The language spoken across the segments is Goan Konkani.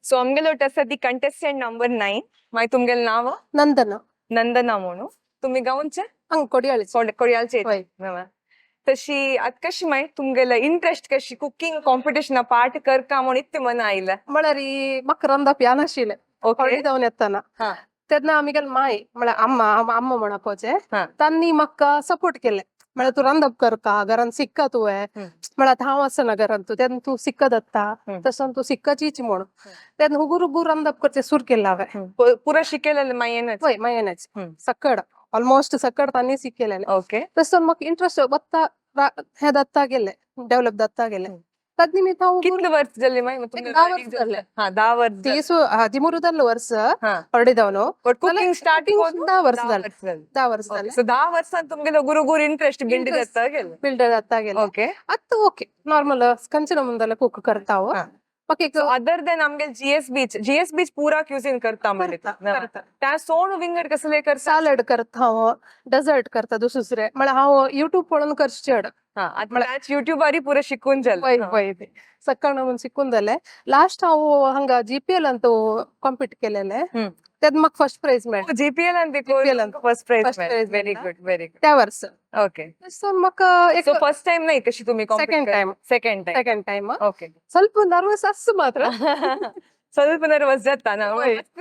सो आमगेलो आसा ती कंटेस्टंट नंबर 9. मागीर तुमगेलें नांव? ನಂದನ. नंदना म्हणू. तुमी गांवचे? हंग कोडियाळचे. कोडियालचे. वय. तशी आत कशी मागीर तुमगेले इंट्रस्ट कशी कुकिंग कॉम्पिटिशन पार्ट करका म्हणून इत्ते मन आयले? म्हळ्यार ಈ ಮಕ್ಕ ರಂದಪ್ ಯಾನಶೀಲೆ. ओके. ಹೊಡಿದವನ್ ಎತ್ತನ. ತೆದ್ನ ಆಮಿಗಲ್ ಮಾಯಿ ಮಳೆ ಅಮ್ಮ ಅಮ್ಮ ಅಮ್ಮ ಮೊಣಪೋಜೆ. ತನ್ನಿ ಮಕ್ಕ ಸಪೋರ್ಟ್ ಕೆಲ್ಲೆ ಮಳೆ ತು ರಂದಪ್ ಕರ್ಕ ಗರನ್ ಸಿಕ್ಕ ತುವೆ. ಮಳ ಹಾಂव आसना घरान तूं तेन्ना तूं सिक्कत दत्ता. तसो तूं सिक्कचीच म्हूण तेन्ना हुगूर हुगूर रंदप करचें सुरू केलें हांवें. पुरा शिकेलें मायेनच? वय, मायेनच. सकड ऑलमोस्ट सकड तांणी शिकयलेलें. तसो म्हाका इंट्रस्ट वत्ता हें दत्ता गेलें, डेवलप दत्ता गेलें. तद निमित्त हांव कितले वर्स जाले मागीर? 10 वर्स जालें. हा, 10 वर्स. तीस 13 वर्स हळदीदावनो. बट कुकिंग स्टार्ट 10 वर्स जालें. 10 वर्स जालें. सो 10 वर्सां तुमगेलो गुरु गुरु इंट्रस्ट बिल्ड जाता गेलें. बिल्ड जाता गेलें. आतां ओके नॉर्मल कंचन मुंदले कुक करता हांव. ओके. अदर देन आमगेले जीएस बीच, जीएस बीच पुरा क्युझिन करता म्हणजे. त्या सोड विंगड कसले करता? सालड करता हांव, डेझर्ट करता दुसरे. म्हळ्यार हांव युट्यूब पळोवन करचें चड. आतां युट्यूबारी पुरा शिकून जालें. वय वय, सकाळ म्हूण शिकून जालें. लास्ट हांव हांगा जीपीएल अंत कॉम्पीट केलेलें. तेन्ना म्हाका फर्स्ट प्रायज मेळ्ळें. जीपीएल अंत? जीपीएल फर्स्ट प्रायज मेळ्ळें. Very good, very good. त्या वर्स. सो म्हाका एक सो फर्स्ट टाइम नाही कशी तुम्ही? Second time. Second time. Second time. Okay. ಸ್ವಲ್ಪ ನರ್ವಸ್ ಅಸ್ಸು ಮಾತ್ರ. ಸ್ವಲ್ಪ नर्वस जाता ना,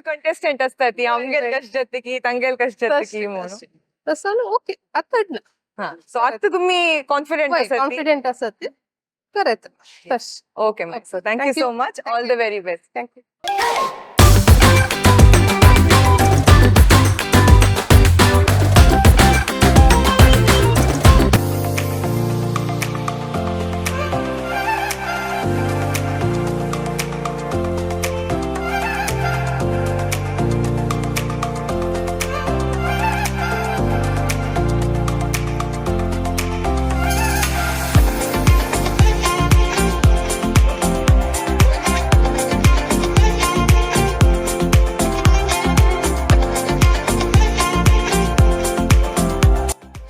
कंटेस्टंट असतात ती आमगेल कश जाते की तांगेल कश जाते की म्हणून. तसं ओके आतां. सो आता तुम्ही कॉन्फिडंट आसात? कॉन्फिडंट आसात करत तश. Okay ma'am, so thank you so much, all the very best. Thank you.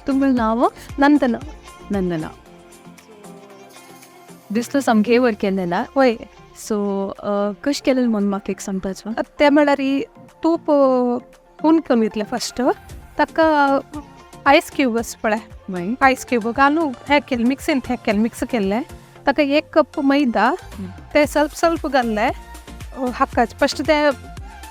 तुमगेलें नांव? ನಂದನ. ನಂದನ. दिसलो सामकें वर केलेला. वय. सो कशें केलेलें म्हूण म्हाका एक सांगपाचो? ते म्हळ्यार तूप हून करून घेतलें फस्ट, ताका आयस क्यूब आसा पळय. मागीर? आयस क्यूब घालून हें केलें, मिक्सीन हें केलें, मिक्स केल्लें. ताका 1 कप मैदा ते ಸ್ವಲ್ಪ ಸ್ವಲ್ಪ घाल्लें हाकाच. फस्ट ते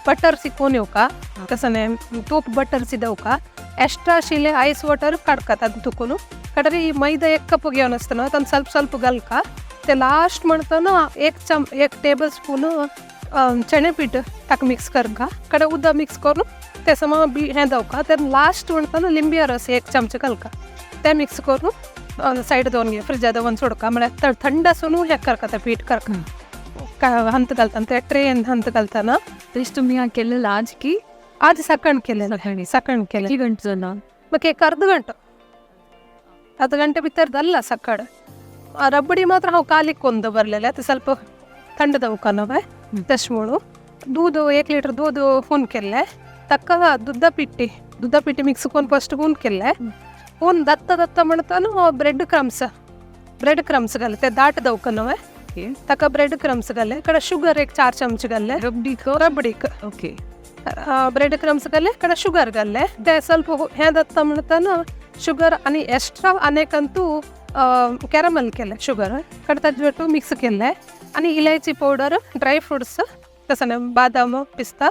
बटर शिकोवन येवका, तसं तूप बटर सिदवका, एक्स्ट्रा आशिल्लें आयस वॉटर काडका तातूंत. कडेन मैदा 1 कप घेवन आसतना तातूंत ಸ್ವಲ್ಪ ಸ್ವಲ್ಪ घालका. ते लास्ट म्हणटना 1 टेबल स्पून चणे पीठ ताका मिक्स करका. कडेन उदक मिक्स करून ते समा बी हें दवका. ते लास्ट म्हणटना लिंबिया रस 1 चमचा घालका. ते मिक्स करून सायड दवरून घे, फ्रिजा दवरून सोडका. म्हळ्यार थंड आसून हें करका, तें पीठ करका हंत घालतना ते ट्रेन हंत घालतना. तशें तुमी केलेलें आज की? आज सकाळ केलें, सकाळ केलें. कितले घंटे जाला? म्हाका एक अर्द गंटो, अर्द ಗಂಟೆ भितर जाल्ला सकाळ. रबडी मात्र हांव कालीक कोन्न दवरलेलें, ते ಸ್ವಲ್ಪ थंड दवका न्हय तशें म्हणून. दूद 1 लिटर दूद हून केल्लें, ताका दुदा पिट्टी, दुदा पिट्टी मिक्स करून फस्ट हून केल्लें. हून दत्त दत्त म्हणटना ब्रेड क्रम्स, ब्रेड क्रम्स घाले. ते दाट दवका न्हय, ताका ब्रेड क्रम्स घाले. कडेन शुगर एक 4 चमचे घाले. रबडीक? रबडीक. ओके. ब्रेड क्रम्स घाले, कडेन शुगर घाले. ते ಸ್ವಲ್ಪ हें दत्ता म्हणटना शुगर आनी एक्स्ट्रा आनेकंतू कॅरमल केलें शुगर कडेन ताजे बरोबर मिक्स केल्लें. आनी इलायची पावडर, ड्राय फ्रुट्स तसें बादाम, पिस्ता,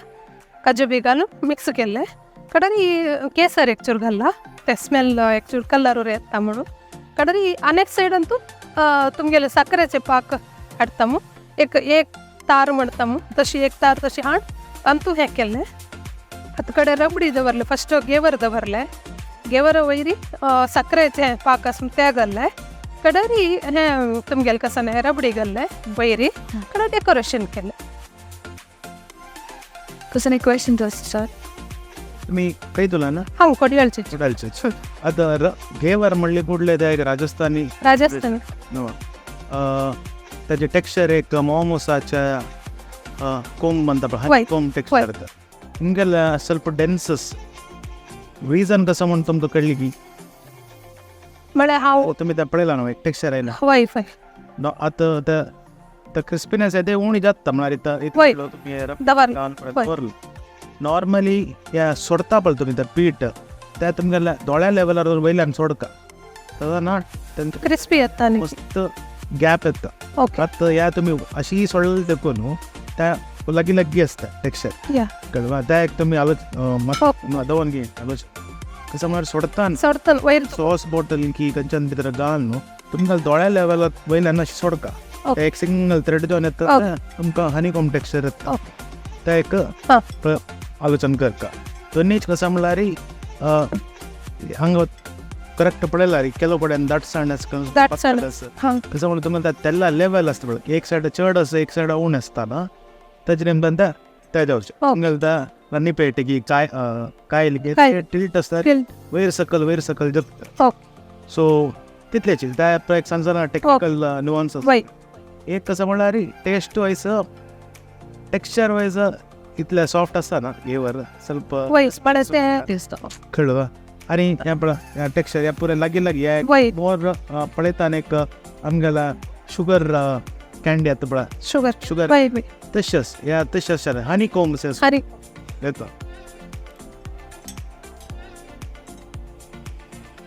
काजू बी घालून मिक्स केल्लें. कडेन केसर एक चूर घाल्ला, ते स्मेल एक चूर कलर येता म्हणून. कडेन आनेक सायड अंतू तुमगेले साकरेचे पाक हाडटा मू, एक एक तार म्हणटा मू, तशी एक तार तशी हाड अंतू हें केल्लें. आतां कडेन रबडी दवरलें, फस्ट घेवर दवरलें. घेवर वयरी साकरेचें पाक आसा तें घाल्लें. कडेन हें तुमगेलें कशें रबडी घाल्लें वयरी, कडेन डेकोरेशन केलें. कसं क्वेश्चन सर? तुम्ही खंय तुला ना? हांव कोडियाळचे. कोडालचेच. आता घेवर म्हणले कुठले ते राजस्थानी? राजस्थानी. त्याचे टेक्स्चर एक मोमोसाच्या कोंब म्हणता, कोंब टेक्स्चर. तुमगेले ಸ್ವಲ್ಪ ಡೆನ್ಸಸ್ ರೀಸन कसं म्हणून तुमकां कळ्ळी की? म्हळ्यार हांव तुमी तें पळयलां न्हू, एक टेक्स्चर आयला. वय वय. आतां ते तर क्रिस्पीनेस येते उणी जाता म्हळ्यार वय. इथं दवर. नॉर्मली ह्या सोडता पळय तुमी ते पीठ ते तुमगेल्या दोळ्या लेवलार वयल्यान सोडका तदा ना तेंका क्रिस्पी येता न्ही. मस्त गॅप येता. ओके. आतां ह्या तुमी अशी सोडलें देखून न्हू त्या लागीं लागीं आसता टेक्स्चर. या. कळ्ळें त्या एक तुमी आलोच दवन घे आलोच कसं म्हळ्यार सोडता सोडता वयर. सॉस बॉटल की खंयच्यान भितर घाल न्हू तुमकां दोळ्या लेवलार वयल्यान अशें सोडका. ओके. एक सिंगल थ्रेड जावन येता तुमकां हनी कॉम टेक्स्चर येता. ओके. ते एक हा. आलोचन करता दोनीच कसं म्हणल्यार हांगा करेक्ट पळयल्यार केलो कडेन दाटसाण आसता. दाटसाण. हा. कसं म्हणल्यार तुमकां तेल्ला लेवल आसता पळय एक सायड चड आसा एक सायड उण आसता ना ताजे निमतान ते ते जावचें ओके. तुमगेलें त्या रन्नी पेटकी काय कायल कायल. टिल्ट आसता टिल्ट. वयर सकल वयर सकल जगता. ओके. सो तितलेच त्या एक सांजना टेक्निकल नुआन्स. वय. एक कसं म्हणल्यार टेस्ट वायज टेक्स्चर वायज इतले सॉफ्ट आसता ना घेवर ಸ್ವಲ್ಪ वय म्हळ्यार ते दिसता. कळ्ळें आनी हें पळय ह्या टेक्स्चर ह्या पुरें लागीं लागीं ह्या वय. मोर पळयता आनी एक आमगेल्या शुगर कॅन्डी आतां पळय शुगर. शुगर वय वय. तशेंच ह्या तशेंच हनी कोम्स आनी येता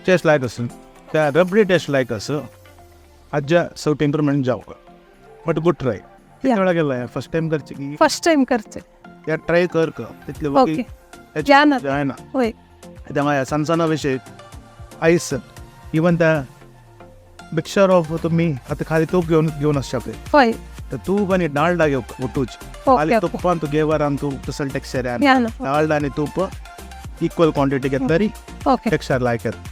टेस्ट लायक आसून त्या रबडी टेस्ट लायक आसा आज्या सवट इम्प्रुवमेंट जावं बट गुड ट्राय. Yeah. गेला फर्स्ट टायम करचे की फर्स्ट टायम करचे. या ट्राय कर का तितले ओके. जाना. जायना. वय. तेव्हा सनसना विषय आयस इवन त्या मिक्सचर ऑफ तुम्ही आता खाली तूप घेवन घेवन आसचे पळय वय. तर तूप आनी डालडा घेवप ओटूच खाली ओके ओके. तुपान तूं घेवर आनी तूप तसले टेक्स्चर या ना. डालडा आनी तूप इक्वल क्वांटिटी घेतल्यार ओके. टेक्स्चर लायक येता.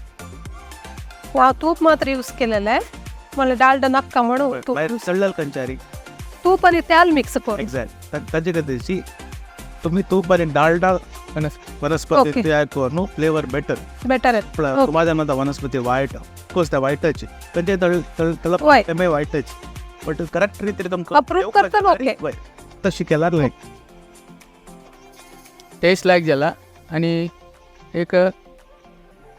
हांव तूप मात्र यूज केलेलें म्हणल्यार डालडा नाका म्हणून तूप भायर चडलेल खंयच्यारी तूप आनी तेल मिक्स करून. एक्झॅक्ट ताजे खातीर तुम्ही तूप आनी डालडा वनस्पती ओके. तयार करून फ्लेवर बेटर बेटर येता. ओके. माझ्या मत वनस्पती वायट ऑफकोर्स त्या वायटच पण ते तळ तळ तळप वय. ते वायटच बट करेक्ट रीतीन तुमकां Approve करतलो, ओके. वय तशी केल्यार लायक टेस्ट लायक जाला आनी एक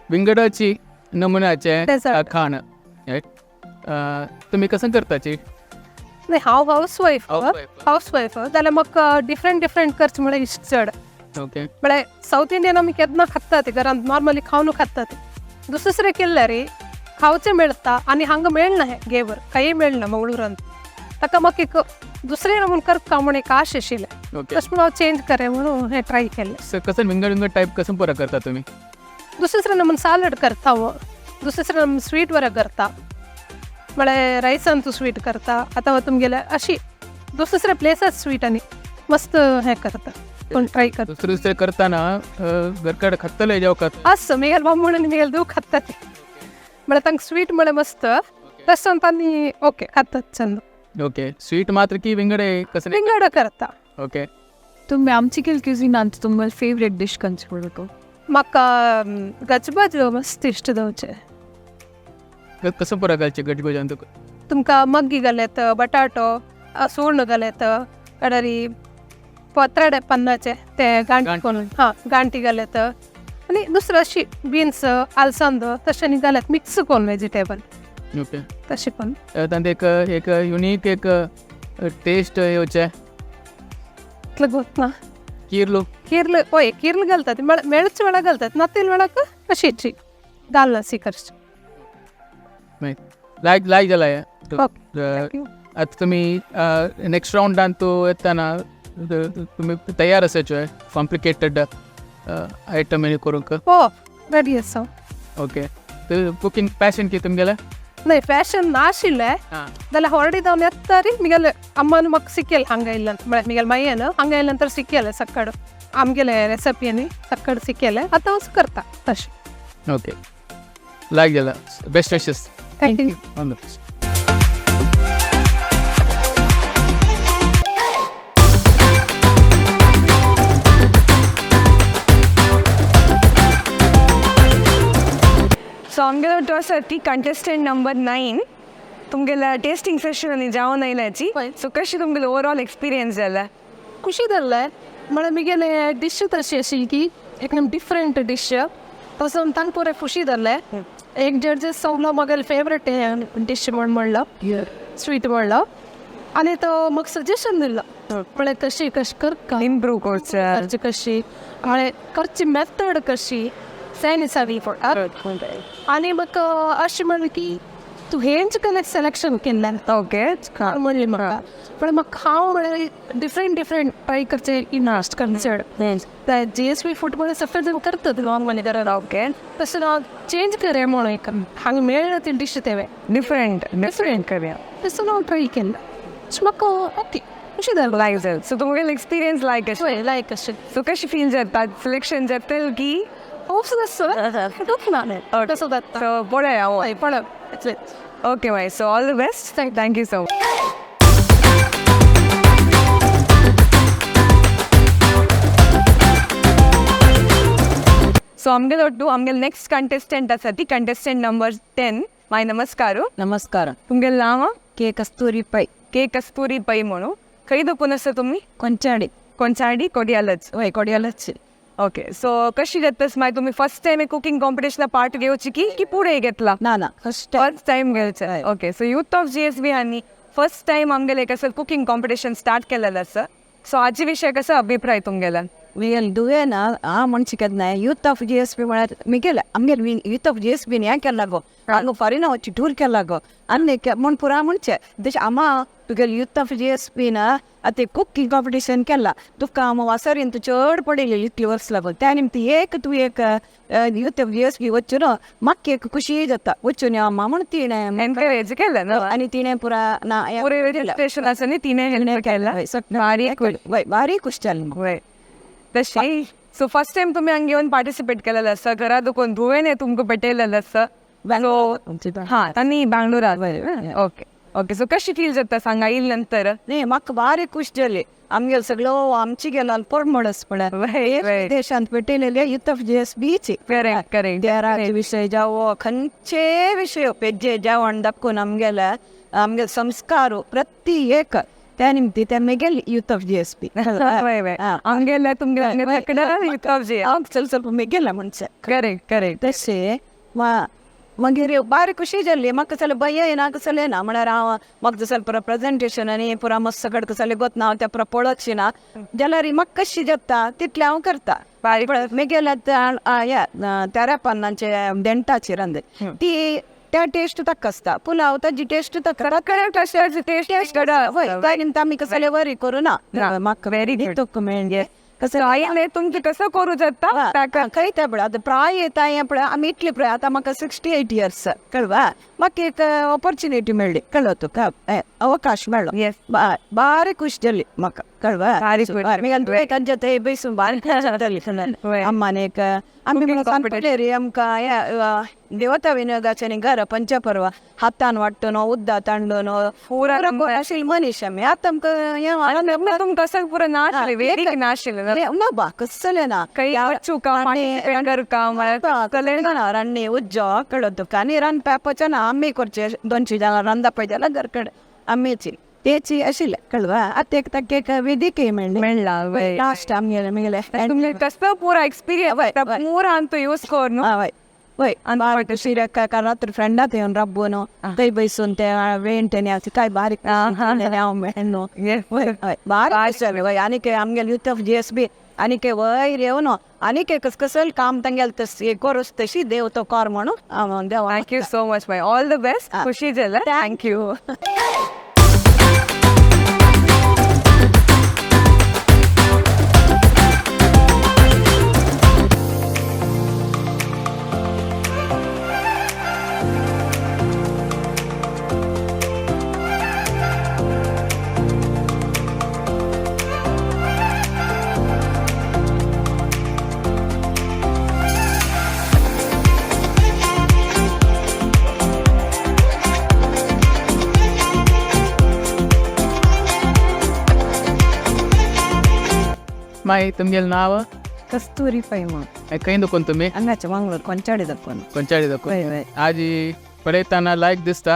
विंगडाची नमुन्याचें Dessert. खाण रायट. तुमी कसं करताची? नाही हांव हावस वायफ. Housewife. हावस वायफ जाल्यार म्हाका डिफरंट डिफरंट करचें म्हळ्यार इश्ट चड. ओके. म्हळ्यार सावथ इंडियन आमी केन्ना खातात घरांत नॉर्मली खावन खातात दुसरे केल्यार खावचें मेळटा आनी हांगा मेळना हें घेवर कांय मेळना मंगळुरांत ताका म्हाका एक दुसरें नमून करता म्हूण एक आश आशिल्लें. ओके. तशें म्हूण हांव चेंज करें म्हणून हें ट्राय केलें. सो कसं विंगड विंगड टायप कसं पुरा करता तुमी? दुसरे नमून सालड करता हांव दुसरे नमून स्वीट बरें करता म्हळ्यार रायसान तूं स्वीट करता आतां तुमगेले अशी दुसरे प्लेसास स्वीट आनी मस्त हें करता कोण ट्राय करता. दुसरे दुसरे करताना घरकडे खातले जेवकात? असं मिगेल बाब म्हणून मिगेल धूव खातात ते म्हळ्यार तांकां स्वीट म्हळ्यार मस्त तशें तांणी ओके खातात चंद. ओके. स्वीट मात्र की विंगडे कसं? विंगड करता. ओके. तुम्ही आमची केल क्युझिनांत तुमगेले फेवरेट डिश खंयची पळोवंक? म्हाका गजबज मस्त इश्ट जावचें. कसं पुरा घालचे गजबजान तुका? तुमकां मग्गी घालेत बटाटो सुर्ण घालेत कडरी पत्राडे पन्नाचे ते गांठी गांठी. करून हां गांठी घालेत आनी दुसरं अशी बीन्स आलसंद तशें घालेत मिक्स करून वेजिटेबल. ओके. तशें करून. तांत एक एक युनीक एक टेस्ट येवचें. इतलें गोत ना. किर्लू. ಕಿರ್ಲು ಓಯ್ ಕಿರ್ಲು घालतात मेळचे वेळा घालतात नातील वेळाक अशीची घालना करची. लायक लायक जाला हें. ओके. आतां तुमी नेक्स्ट रावंडान तूं येताना तुमी तयार आसाचे कॉम्प्लिकेटेड आयटम हे करूंक? हो रेडी आसा. ओके. कुकींग पॅशन की तुमगेलें? नाही ಫ್ಯಾಷನ್ नाशिल्लें हां. जाल्यार ಹೊರಡಿ दावन येता मिगेले अम्मान म्हाका शिकयल हांगा येयल्या म्हळ्यार मिगेले मायेन हांगा येयल्या नंतर शिकयलें सक्कड आमगेले रेसिपीनी सक्कड शिकयलें आतां हांव करता तशें. ओके. लायक जाला. Best wishes. Thank you. All the best. So आमगेलो तो सर्ती कंटेस्टंट नंबर 9 तुमगेला टेस्टिंग सेशन आनी जावन आयल्याची. सो कशी तुमगेलो ओवरऑल एक्सपिरियन्स जाला? खुशी जाल्लें म्हळ्यार मिगेले डिश तशी आशिल्ली की एकदम डिफरंट डिश तसो तांकां पुरें खुशी जाल्लें. एक जर्जीस सगलो म्हगेले फेवरेट डिश म्हण म्हणलो स्वीट म्हणलो. आनी तो म्हाका सजेशन दिलो म्हळ्यार कशी कशी करका इम्प्रूव करचे करची कशी म्हळ्यार करची मेथड कशी सॅनी सावी आनी म्हाका अशें म्हणलें की तूं हेंच कलेक्ट सिलेक्शन केल्लें. ओके. म्हणलें म्हाका पण म्हाका हांव म्हळ्यार डिफरंट डिफरंट ट्राय करचें इंट्रस्ट करचें. जीएसबी फूड म्हळ्यार सगळे जाण करतात नॉर्मली घरान. ओके. तशें हांव चेंज करे म्हणून एक हांगा मेळना ती डिश तेवे डिफरंट डिफरंट करया. तसो हांव ट्राय केल्लें. सो म्हाका ओके खुशी जालें. लायक जालें. सो तुमगेलो एक्सपिरियन्स लायक अशें. हय लायक अशें. सो कशें फील जाता सिलेक्शन जातलें की? होप्स आसता तसो जाता. सो पळया हांव. हय पळय. ओके मागीर so all the best. Thank you so much. So आमगेलो ಒಟ್ಟು आमगेलो ನೆಕ್ಸ್ಟ್ ಕಂಟೆಸ್ಟೆಂಟ್ आसा ती कंटेस्टंट नंबर 10. माय नमस्कार. नमस्कार. तुमगेलें नांव? के कस्तुरी पै. के कस्तुरी पै म्हणून. खंय दोकून आसा तुमी? कोंचाडी. कोंचाडी कोडियालच. वय कोडियालच. ओके. सो कशी जाता मागीर तुमी फर्स्ट टायम कुकींग कॉम्पिटिशना पार्ट घेवची की की पुढे घेतला? ना ना फर्स्ट टायम. फर्स्ट टायम घेवचें. Okay. So youth of GSB हांणी फर्स्ट टायम आमगेलें एक असं कुकींग कॉम्पिटिशन स्टार्ट केलेलें आसा. सो हाजे विशय कसो अभिप्राय तुमगेला? मिगेल दुवेन आ म्हण शिकत यूथ ऑफ जीएसबी म्हळ्यार मिगेल आमगेल यूथ ऑफ जीएसबी हें केला गो हांगा फॉरेना वचची टूर केला गो आनी म्हण पुरा म्हणचे तशें आमा तुगेल यूथ ऑफ जीएसबी ना आतां कुकींग कॉम्पिटिशन केला तुका आम वासरीन तूं चड पडिल्ली इतली वर्स लागून त्या निमती एक तूं एक यूथ ऑफ जीएसबी वचून म्हाका एक खुशी जाता वचून आमा म्हण तिणें एनकरेज केलें न्हू? आनी तिणें पुरा ना पुरे रजिस्ट्रेशन आसा न्ही तिणें हेल्प केलां. बारीक. वय बारीक खुश जालें. वय तशें. सो फर्स्ट टायम तुमी हांगा येवन पार्टिसिपेट केलेलें आसा. घरा दुकोन धुवेन तुमकां पेटयलेलें आसा. सो हां तांणी बँगलोरात. Okay okay. सो कशी फील जाता सांगा येयले नंतर? न्ही म्हाका बारी खुश जाली आमगेलो सगळो आमची गेलो परमळस म्हळ्यार देशांत पेटयलेले यूथ ऑफ जीएसबीची. Correct correct. देराचे विशय जावो खंयचे विशय पेजे जेवण दाखोवन आमगेले आमगेले संस्कार प्रति एक त्या निमती ते मेगेल यूथ ऑफ जीएसबी. वय वय आमगेले तुमगेले यूथ ऑफ जी हांव चल ಸ್ವಲ್ಪ मेगेला म्हणचे. Correct correct. तशें मागीर बारी खुशी जाली म्हाका कसलें भंय ना कसलें ना म्हळ्यार हांव म्हाका जसो पुरा प्रेजेंटेशन आनी पुरा मस्त सगळें कसलें गोत ना हांव तें पुरा पळोवचें ना जाल्यार म्हाका कशी जाता तितलें हांव करता. मेगेल्या तेरा पानांचे देंटाची रांद ती त्या टेस्ट ताका आसता पुलाव ताजी टेस्ट ताका टेस्ट वय काय निमता आमी कसले वरी करूं ना म्हाका व्हेरी गुड. मेळ्ळें कसं आयलें तुमचें कसं करूं जाता ताका. खंय तें पळय आतां प्राय येता हें पळय आमी इतली प्राय आतां म्हाका 68 इयर्स कळवा म्हाका एक ऑपॉर्च्युनिटी मेळ्ळी कळ्ळो तुका अवकाश मेळ्ळो. बारी खुश जाली म्हाका कळवा. मिगेल थंय बेसून बारी जाली अम्मान एक आमी सांगले रे आमकां देवता विनोदाचें घर पंचपर्व हातान वांट्टून उद्दा तांडून पुरा आशिल्ले मनीस आमी आतां आमकां तुमकां कसं पुरा नाशिल्लें वेदीक नाशिल्लें ना बा कसलें ना खंय रान्नी उज्जो कळो तुका आनी रांदपाचें ना आमी करचें 200 जाणां रांदपा पळय जाल्यार घर कडेन आमीची तेची आशिल्लें कळवा. आतां एक ताका एक वेदीकय मेळ्ळी मेळ्ळा वय लास्ट आमगेलें मेगेलें तुमगे कसलो पुरा एक्सपिरियन्स पुरा अंतू यूज करून वय वय आनी रात्री फ्रेंडात येवन राबून थंय बैसून ते वेंटेनी आसा काय बारीक हांव मेळ्ळो वय वय बारीक जालें वय. आनीक आमगेले यूथ ऑफ जीएसबी आनीक वयर येवन आनीक कस कसल काम तांगेलें तशी करूस तशी देव तो कर म्हणून हांव देवा. Thank you so much my all the best. खुशी जालें. Thank you. माय तुमगेलें नांव? कस्तुरी पै म्हणून. खंय दुकोन तुमी? हांगाचे मंगळूर कोंचाडी दाखोवन. कोंचाडी दाखोवन. आजी पळयतना लायक दिसता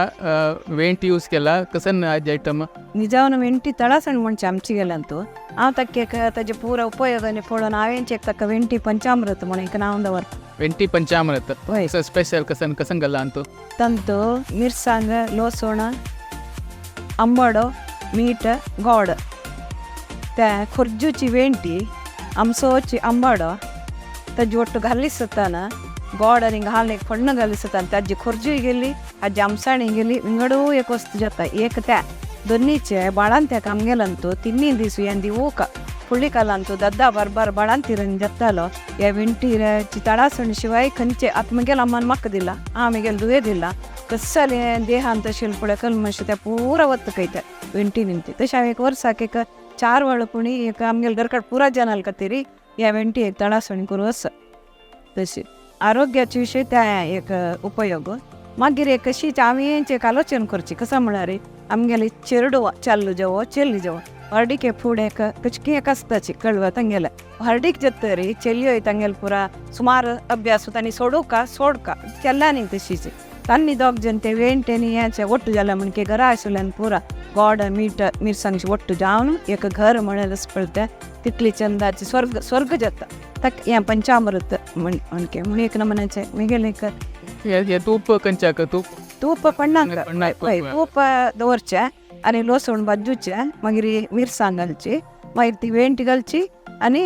वेंट यूज केला कसन आज आयटम? निजावन वेंटी तळासण म्हणचे आमची गेल्यान तूं हांव ताका एक ताजे पुरा उपयोग आनी पळोवन हांवें एक ताका वेंटी पंचामृत म्हणून एक नांव दवर. वेंटी पंचामृत वय. स्पेशल कसन कसन गल्ला अंतू? ತಂತು ಮಿರ್ಸಾಂಗ್ ಲೋಸೋಣ ಅಂಬಾಡೋ मीठ गोड ते खोर्जूची वेंटी आमसोची आंबाडो ताजी ಒಟ್ಟು घालिसताना गोड आनी घाल एक फण्ण घालिसताना ताजी खोर्जूय गेली आजी आमसाणी गेली विंगडू एक वस्तू जाता एक त्या दोन्हीचे बाळांत्याक आमगेलंतू तिन्ही दीस यांदी ऊक फुडली दद्दा बरबर बाळांतिरन जातालो या विंटीर चिताळासण शिवाय खंयचे आतां म्हगेल अम्मान म्हाका दिला आमी दुवे दिला कसले देहांत शिल्पळे कल्मश त्या पुरा वत्त कयता वेंटी निमती. तशें हांवें एक वर्साक एक 4 वेळ पुणी एक आमगेले घरकड पुरा जनाल खातीर ह्या वेंटी एक तळासणी करून आसा. तशी आरोग्याचे विशय त्या एक उपयोग. मागीर एक कशीच हांवें एक आलोचन करची कसो म्हळ्यार आमगेले चेरडुवा चल्ल जेवो चेल्ली जेवो हर्डीक फुडें एक कचकी एक आसताची कळवा तांगेले हर्डीक जातरी चेलयो तांगेले पुरा सुमार अभ्यास तांणी सोडूका सोडका चेल्ला न्ही तशीच तांणी दोग जण ते वेंटे न्ही हें ಒಟ್ಟು जालें म्हणके घरा आशिल्ल्यान पुरा गोड मीठ मिरसांग ಒಟ್ಟು जावन एक घर म्हणल्यार पळता तितली चंदाची स्वर्ग स्वर्ग जाता तक हें पंचामृत म्हणके म्हण एक नमनाचें म्हगेलें एक हे तूप खंयच्याक तूप तूप पण्णाक हय तूप दवरचें आनी लसण भाजूचें मागीर मिरसांग घालची मागीर ती वेंटी घालची आनी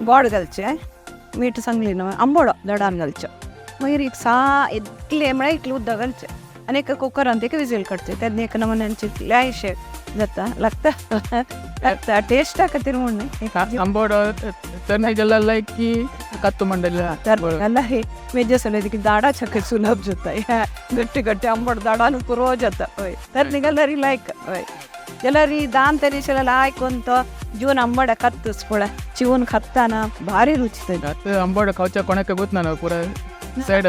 गोड घालचें मीठ सांगली न्हू आंबोडो दडान घालचो मागीर एक सा इतलें म्हळ्यार इतलें उदक घालचें आनी एक कुकरान एक विजील काडचें तेन्ना एक नमुन्याची इतलें जाता लागता लागता टेस्टा खातीर म्हूण न्ही. आंबोडो तर नाही गेला लायक की कत्तू मंडली तर हे मेजे सले की दाडा छके सुलभ जाता गट्टी गट्टी आंबट दाडान पुरो जाता हय तर निघाल्यार लायक हय जाल्यार दान तरी आयकून तो जीवन आंबट खातच पळय चिवून खाताना भारी रुची. आंबट खावच्या कोणाक गोत ना पुरा सायड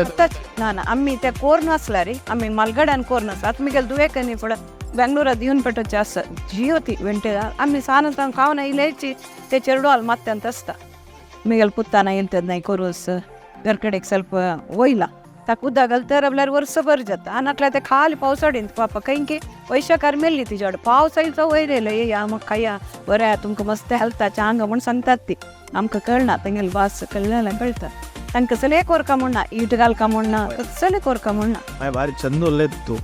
ना ना आम्ही त्या कोर नासला रे आम्ही मालगड्यान कोर नासला आतां मिगेल दुवेक न्ही पळय बेंगळूरात येवन पेटोवचे आसा जी ती वेंटे आमी सान खावन इलेची ते चेरडू मात्यांत आसता मिगेल पुत्ताना येल नाही करूस घरकडेक ಸ್ವಲ್ಪ ಒಯ್ಲ ताका उदक घालतर आपल्यार वर्सभर जाता आनी नाटल्यार ते खाली पावसाडीन पापा खंय वैशाखार मेल्ली तिच्या पावस आयलो वयर येयलो येया म्हाका खाया बरें तुमकां मस्त हेल्थाचें आंग म्हूण सांगतात ती आमकां कळना तेंगेले भास कळ्ळें जाल्यार कळटा तांकां कसलें कोरका म्हण ना it घालका म्हण ना कसलें कोरका म्हण ना. हांवें भारी चंद उलयत तूं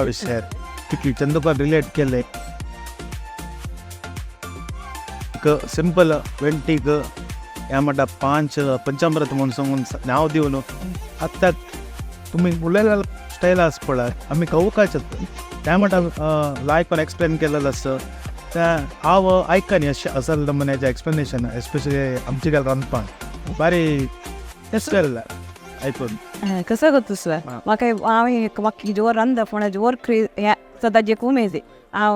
विशयार कितली चंद तुका रिलेट केलें एक सिंपल वेंटीक ह्या म्हणटा 5 पंचामृत म्हणून सांगून नांव दिवन आतां तुमी उलयलें स्टायल आसा पळय आमी कवकाच त्या म्हणटा लायक पण एक्सप्लेन केलेलं आसा त्या हांव आयका न्ही अशें असल नमुन्याचें एक्सप्लेनेशन एस्पेशली आमचे गेल रांदपाक बारी स्टायल आयकून कसं गो तुसं म्हाका हांव एक म्हाका जोर रांदप म्हणल्यार जोर क्रे हें सदांच एक उमेद. हांव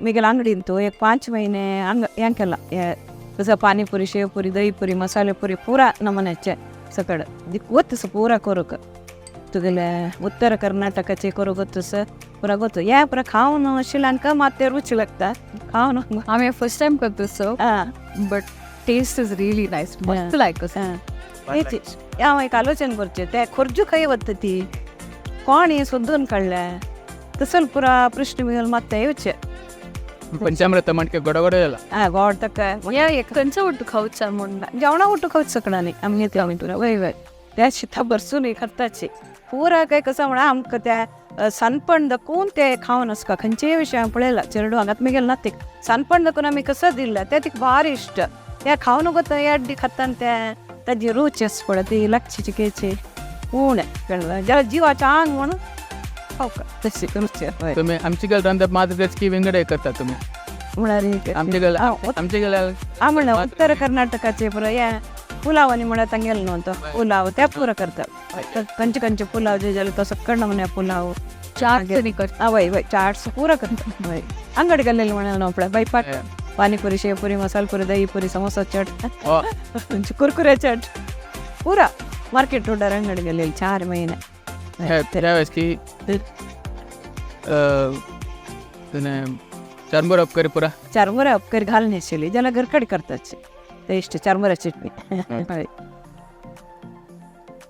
म्हगेल्या अंगडीन तूं एक 5 महिने हांगा हें केलां हें कसं पानीपुरी शेवपुरी दहीपुरी मसालेपुरी पुरा नमुन्याचें सकड गोतस पुरा करूंक तुगेले उत्तर कर्नाटकाचे करूंक गोतस पुरा गोत हें पुरा खावन आशिल्ल्यान मात तें रुची लागता खावन. हांवें फर्स्ट टायम करता so but taste is really nice मस्त लायक. हांव एक आलोचन करचें ते खोर्जू खंय वता ती कोण हें सोदून काडलें तसो पुरा प्रश्न मिगेल मात येवचें. पंचामृत म्हणके गोड गोड जाला आं गोड ताका एक खंयचो ಒಟ್ಟು खावचा म्हूण जेवणा ಒಟ್ಟು खावच शकना न्ही आमगे ते आमी पुरा वय वय त्या शिता भरसून खाताची पुरा काय कसं म्हणा आमकां त्या सानपण दाखोवन ते खावन आसका खंयचेय विशय पळयला चेरडू हांगात मिगेल ना ते सानपण दाखोवन आमी कसं दिल्लें तें तिका भारी इश्ट त्या खावन गो एड्डी खातान त्या ताजी रूच आसा पळय ती लागची केची उणें कळ्ळें जाल्यार जिवाचें आंग म्हणून खावका तशी रुची. हय तुम्ही आमची गेल रांदप मात्र की विंगडे करता तुम्ही म्हळ्यार आमचे गेल आमचे गेल हांव म्हणल्यार उत्तर कर्नाटकाचे पुरो हें पुलाव आनी म्हळ्यार तांगेलो न्हू तो पुलाव ते पुरो करता खंयचे खंयचे पुलाव जे जाले तो सकळ नमुन्या पुलाव चाट करता. वय वय चाट्स पुरो करता वय अंगडी गेल्लेले म्हळ्यार न्हू पळय बायपाट पानीपुरी शेवपुरी मसालपुरी दहीपुरी समोसा चाट कुरकुरे चाट पुरा मार्केट रोडार अंगडी गेलेली 4 महिने. त्यावेळेस की चारमोर अपकरी पुरा चारमोरा अपकरी घालून आशिल्ली जाल्यार घरकड करताची ते इश्ट चारमोरा चटणी.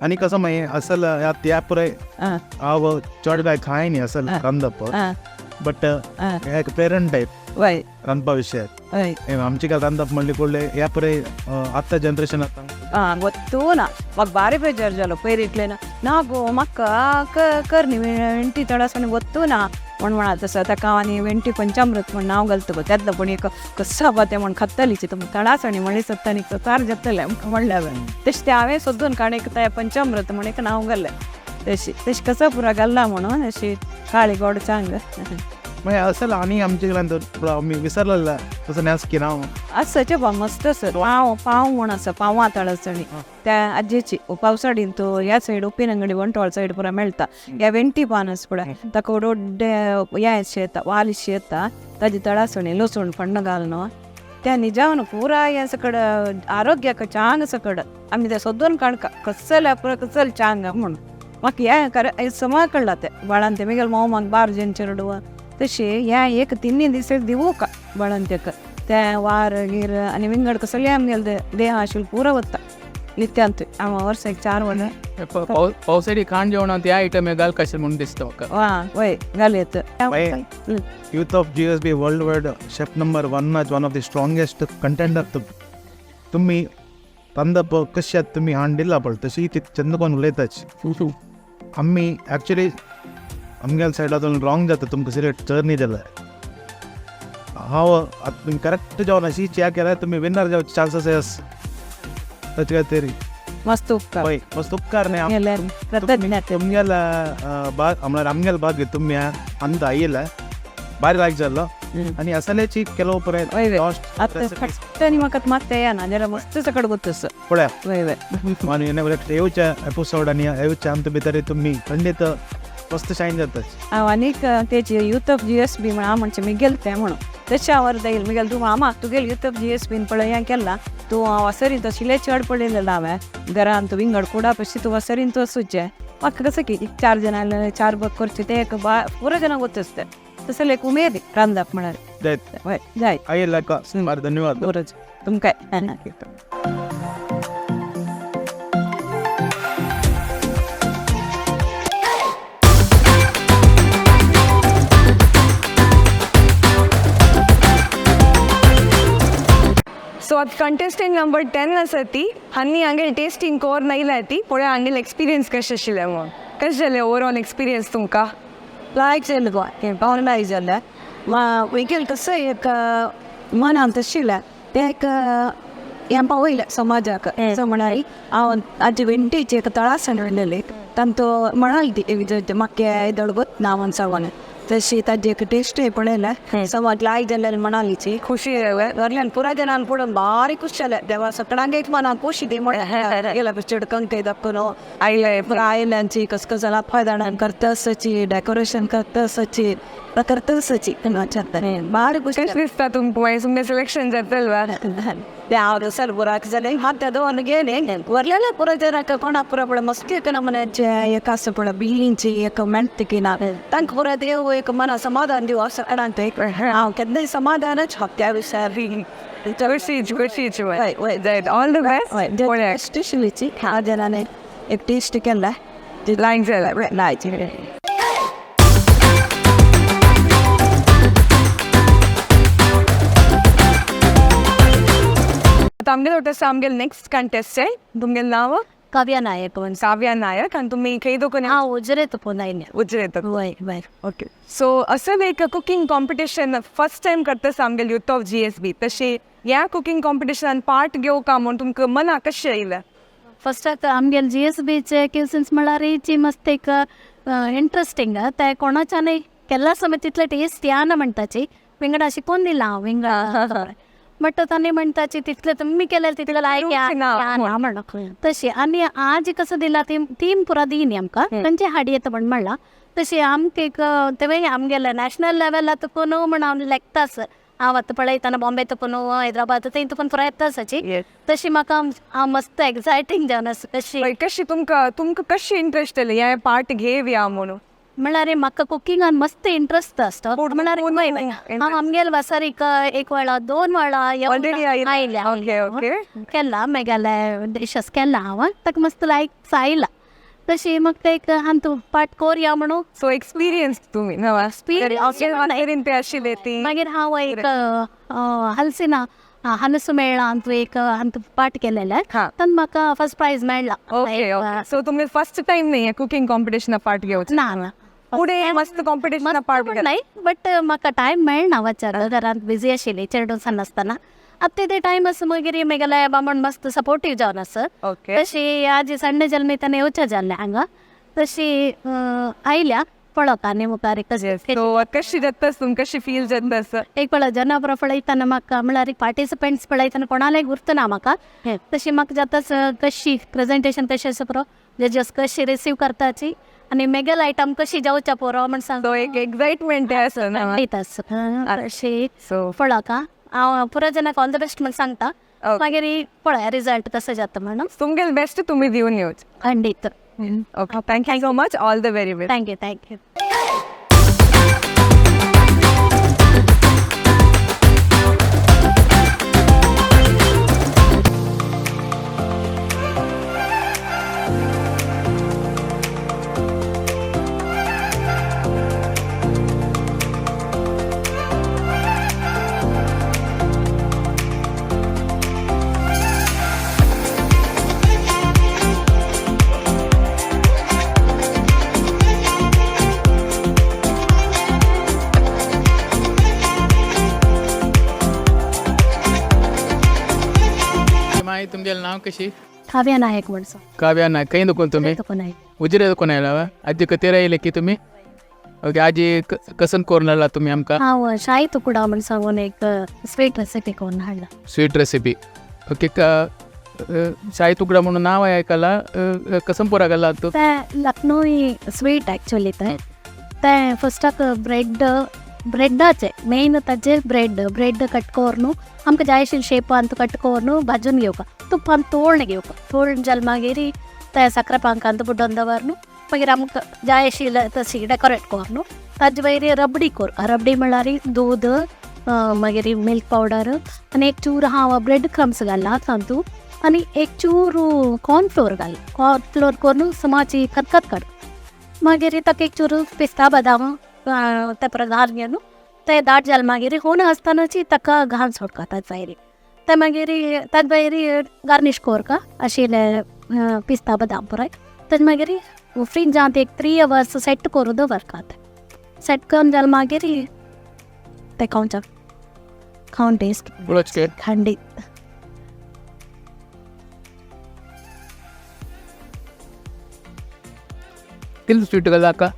आनी कसं मागीर असल त्या पुराय हांव चड काय खाय न्ही असल रांदप बट एक पेरंट टायप वय रांदपा विशयार हय आमची काय रांदप म्हणली कोडले ह्या पुराय आतां जनरेशन आतां आं गोत्तू ना म्हाका भारी बेजार जालो पयर इतलें ना ना गो म्हाका कर न्ही वेंटी तडासण गोत्तू ना म्हण म्हणा तसं ताका हांव आनी वेंटी पंचामृत म्हण नांव घालता गो त्यातलं पण एक कसं बा तें म्हण खात्तलीची तळासणी म्हणली सत्ता आनी चार जातलें म्हणलें हांवें. तशें तें हांवें सोदून काण एक त्या पंचामृत म्हण एक नांव घालें. तशी तशी कसं पुरा घाल्ला म्हणून अशी काळी गोड चांग. मागीर असेल आनी आमचे कडल्यान आमी विसरलें तसं न्यास की नांव आसाचे बा मस्त आसा पाव पाव म्हण आसा पावां तळसणी त्या आजयेची पावसाडीन तो ह्या सायड उप्पिनंगडी बंटवाळ सायड पुरा मेळटा. ह्या वेंटी पान आसा पळय ताका डोड्डे हें येता वालिशी येता ताजी तळासणी लसूण फण्ण घालून त्या निजावन पुरा हें सकड आरोग्याक चांग सकड आमी ते सोदून काणका कसले पुरा कसल चांग म्हणून म्हाका हें खरें समा कळ्ळा तें बाळान ते मिगेल माव म्हाका बार जेन चेरडुवा तशें हें एक तिन्ही दीस दिवूका बाळान तेका ते वार गीर आनी विंगड कसले आमगेले देह आशिल्लें पुरो वता नित्यांत हांव वर्साक 4 वरां पावसाळी खाण जेवणांत ह्या आयटम घाल कशें म्हणून दिसता म्हाका. वा वय घाल येत. Youth of GSB world wide chef number 1 one of the strongest contender. तुम्ही ತಂದಪ್ಪ कश्यात तुम्ही हांडिल्ला पळ तशी ती चंदकोन उलयताच. आमी ॲक्च्युली आमगेल्या सायडातून रॉंग जाता तुमकां सिलेक्ट चड न्ही जाल्यार हांव आतां तुमी करेक्ट जावन अशी चॅक केल्यार तुमी विनर जावचे चान्सीस आस. ताचे खातीर मस्त उपकार. हय मस्त उपकार न्ही तुमगेल्या भाग म्हळ्यार आमगेले भाग तुमी अंत आयिल्ले भारी लायक जाल्लो आनी असल्याची ಕೆಲವು आतां फक्त आनी म्हाका मात्तें येना जाल्यार मस्त सकट गोतस. पळया वय वय आनी नेक्स्ट येवच्या एपिसोड आनी येवच्या आमच्या भितर तुमी खंडीत मस्त शायन जाता. हांव आनीक तेची यूथ ऑफ GSB म्हण हांव म्हणचें मिगेल तें म्हणून तशें हांव अर्द येयल मिगेल तूं मामा तुगेल यूथ ऑफ GSB पळय हें केलां तूं वसरीन तशिलें चड पळयलें हांवें घरान तूं विंगड कुडा पशी तूं वसरीन तूं वचूचें म्हाका कसं की 4 जाणां आयले 4 बक करचें तें एक पुरो जाणां गोत आसता तसलें एक उमेद रांदप म्हळ्यार. वय जाय आयिल्ल्या बरें धन्यवाद. बरोच तुमकां. सो आतां कंटेस्टंट नंबर 10 आसा ती आनी हांगेल टेस्टींग कोर नायल्या ती पळोवया हांगेल एक्सपिरियन्स कशें आशिल्लें म्हूण. कशें जालें ओवरऑल एक्सपिरियन्स तुमकां? लायक जालें गो हें पावन लायक जालें मिगेल कसं एक मनांत आशिल्लें तें एक हें पावयलें समाजाक. असो म्हळ्यार हांव आजी वेंटीची एक तळासण व्हेलेली तांतो म्हणाली ती म्हाका येदोळ गोत ना म्हण सांगून तशी ताजी एक टेस्टूय पळयलें समाज लायक जाल्यार म्हणालीची खुशी घरल्यान पुराय जाणान पळोवन बारीक खुश जालें देवा सगळ्यांक एक मनाक खोशी दी म्हणून गेल्या चिडकंक दाखोवन आयलें आयल्यांची कस कस जाला फायदाणान करतसची डेकोरेशन करतसची करतसची बारीक खुशी. कशें दिसता तुमकां मागीर तुमगें सिलेक्शन जातलें वा? ते हांव सर बुराक जालें मात दोन गेले वरलेले पुरो जरा कोणा पुरो पळय मस्त एक नमुन्याचे एक आसा पळय बिल्डिंगची एक मेळटा ना तांकां पुरो देव एक मना समाधान दिवं असो कोणाक हांव केन्नाय समाधानच त्या विशयार. खुशीच खुशीच वय वय जायत ऑल the best. वय पळोवया. स्पेशलीची ह्या जणांनी एक टेस्ट केला लायक जालें. लायक. आतां आमगेलो आसा आमगेलो नेक्स्ट कंटेस्टंट. तुमगेलें नांव? काव्या नायक. काव्या नायक. आनी तुमी खंय दोकून? हांव उजरे तुपून आयल्या. उजरे. वय वय. ओके. सो असं एक कुकिंग कॉम्पिटिशन फर्स्ट टायम करता आमगेले यूथ ऑफ GSB. तशें ह्या कुकिंग कॉम्पिटिशनान पार्ट घेवका म्हूण तुमकां मना कशें येयलें? फर्स्टाक आमगेले GSBचे क्युसिन्स म्हळ्यार ची मस्त एक इंट्रस्टिंग ते कोणाच्यानय केल्ला समेत तितले टेस्ट येना म्हणटाची विंगडा शिकोवन दिला हांव विंगडा बट तांणी म्हणटाची तितले तुमी केले तितले लायक ना म्हणून तशी. आनी आज कसं दिला ती थीम पुरा दिनी आमकां तांचे हाडी येता म्हण म्हणलां तशी आमकां एक तेवय आमगेले नॅशनल लेवला तुकून म्हण हांव लेखतास हांव आतां पळयतना बॉम्बे तुकून हैदराबाद थंय तुकून पुरा येतासाची तशी म्हाका हांव मस्त एक्सायटींग जावन आसा तशी. कशी तुमकां तुमकां कशी इंट्रस्ट येयलें ह्या पार्ट घेवया म्हणून? म्हळ्यार म्हाका कुकिंगान मस्त इंट्रस्ट आसता म्हळ्यार हांव आमगेले वासार एक वेळा 2 वेळा आयल्या केला मेगेले डिशस केला हांव ताका मस्त लायक आयला तशी म्हाका ते एक आमी तूं पार्ट कोरया म्हणून. सो एक्सपिरियन्स तुमी आशिल्ले ती. मागीर हांव एक हलसिना हनसु मेळ्ळा अंतू एक अंतू पार्ट केलेले तातूंत म्हाका फर्स्ट प्रायज मेळ्ळा. ओके. सो तुमी फर्स्ट टायम न्ही कुकिंग कॉम्पिटिशना पार्ट घेवचें? ना ना. फुडें मस्त कॉम्पिटिशन पार्ट नाही बट म्हाका टायम मेळना वचर घरांत बिजी आशिल्ली चेडूं सान आसतना आतां ते टायम आसा मागीर मेगेले बामण मस्त सपोर्टीव जावन आसा. ओके. तशी आजी सण्णे जल्मितान येवच्या जाल्लें हांगा तशी आयल्या पळोवका आनी मुखार सो कशी जाता तुमकां कशी फील जाता? एक पळय जनावरां पळयतना म्हाका म्हळ्यार पार्टिसिपंट्स पळयतना कोणालाय गुर्त ना म्हाका तशी म्हाका जाताच कशी प्रेझेंटेशन कशें आसा पुरो जजस कशी रिसीव करताची आनी मेगेल आयटम कशी जावच्या पुरो म्हण सांग. सो एक एक्साइटमेंट आसा ना? तशी सो पळोवका हांव पुरो जनाक ऑल the best म्हण सांगता. मागीर पळया रिजल्ट कसो जाता म्हणून. तुमगेल बेस्ट तुमी दिवन येवचे. खंडीत. Okay, thank you so much, all the very best. Thank you, thank you. मागीर तुमगेलें नांव कशी? काव्या नायक म्हण सांग. काव्या नायक. खंय दुखून तुमी? नायक. उजिरे दुखून आयला आजी कतेर आयले की तुमी? ओके, आजी कसन करून हाडला तुमी आमकां? हांव शाही तुकडा म्हण सांगून एक स्वीट रेसिपी करून हाडला. Sweet recipe, okay. शाही तुकडा म्हणून नाव आयकला, कसम पुरा घाला तूं? ते लखनौई स्वीट एक्चुअली. ते ते फस्टाक ब्रेड ब्रेडाचे मेन ताजे ब्रेड ब्रेड कट करून आमकां जाय आशिल्ले शेपान कट करून भाजून घेवपा, तुपान तोळण घेवपा. तोळण जालें मागीर ते साकरे पांकांत बुडोवन दवरून मागीर आमकां जाय आशिल्लें तशी डेकोरेट करून ताजे मागीर रबडी कोरपा. रबडी म्हळ्यार दूद मागीर मिल्क पावडर आनी एक चूर हांव ब्रेड क्रम्स घालना तातूंत आनी एक चूर कॉर्नफ्लोर घाल. कॉर्नफ्लोर करून समाची खतखत काड मागीर ताका एक चूर पिस्ता बदाम ते परत घाल घेवन ते दाट जालें मागीर हून आसतनाची ताका घाल सोडका ताजे भायर. ते मागीर ताजे भायर गार्नीश कोरका आशिल्ले पिस्ता बदाम पुराय. ताजे मागीर फ्रिजांत एक 3 आवर्स सेट करून दवरतात. सेट करून जालें मागीर ते खावच्या खावन टेस्ट खंडीत. कितलें स्वीट घाला का?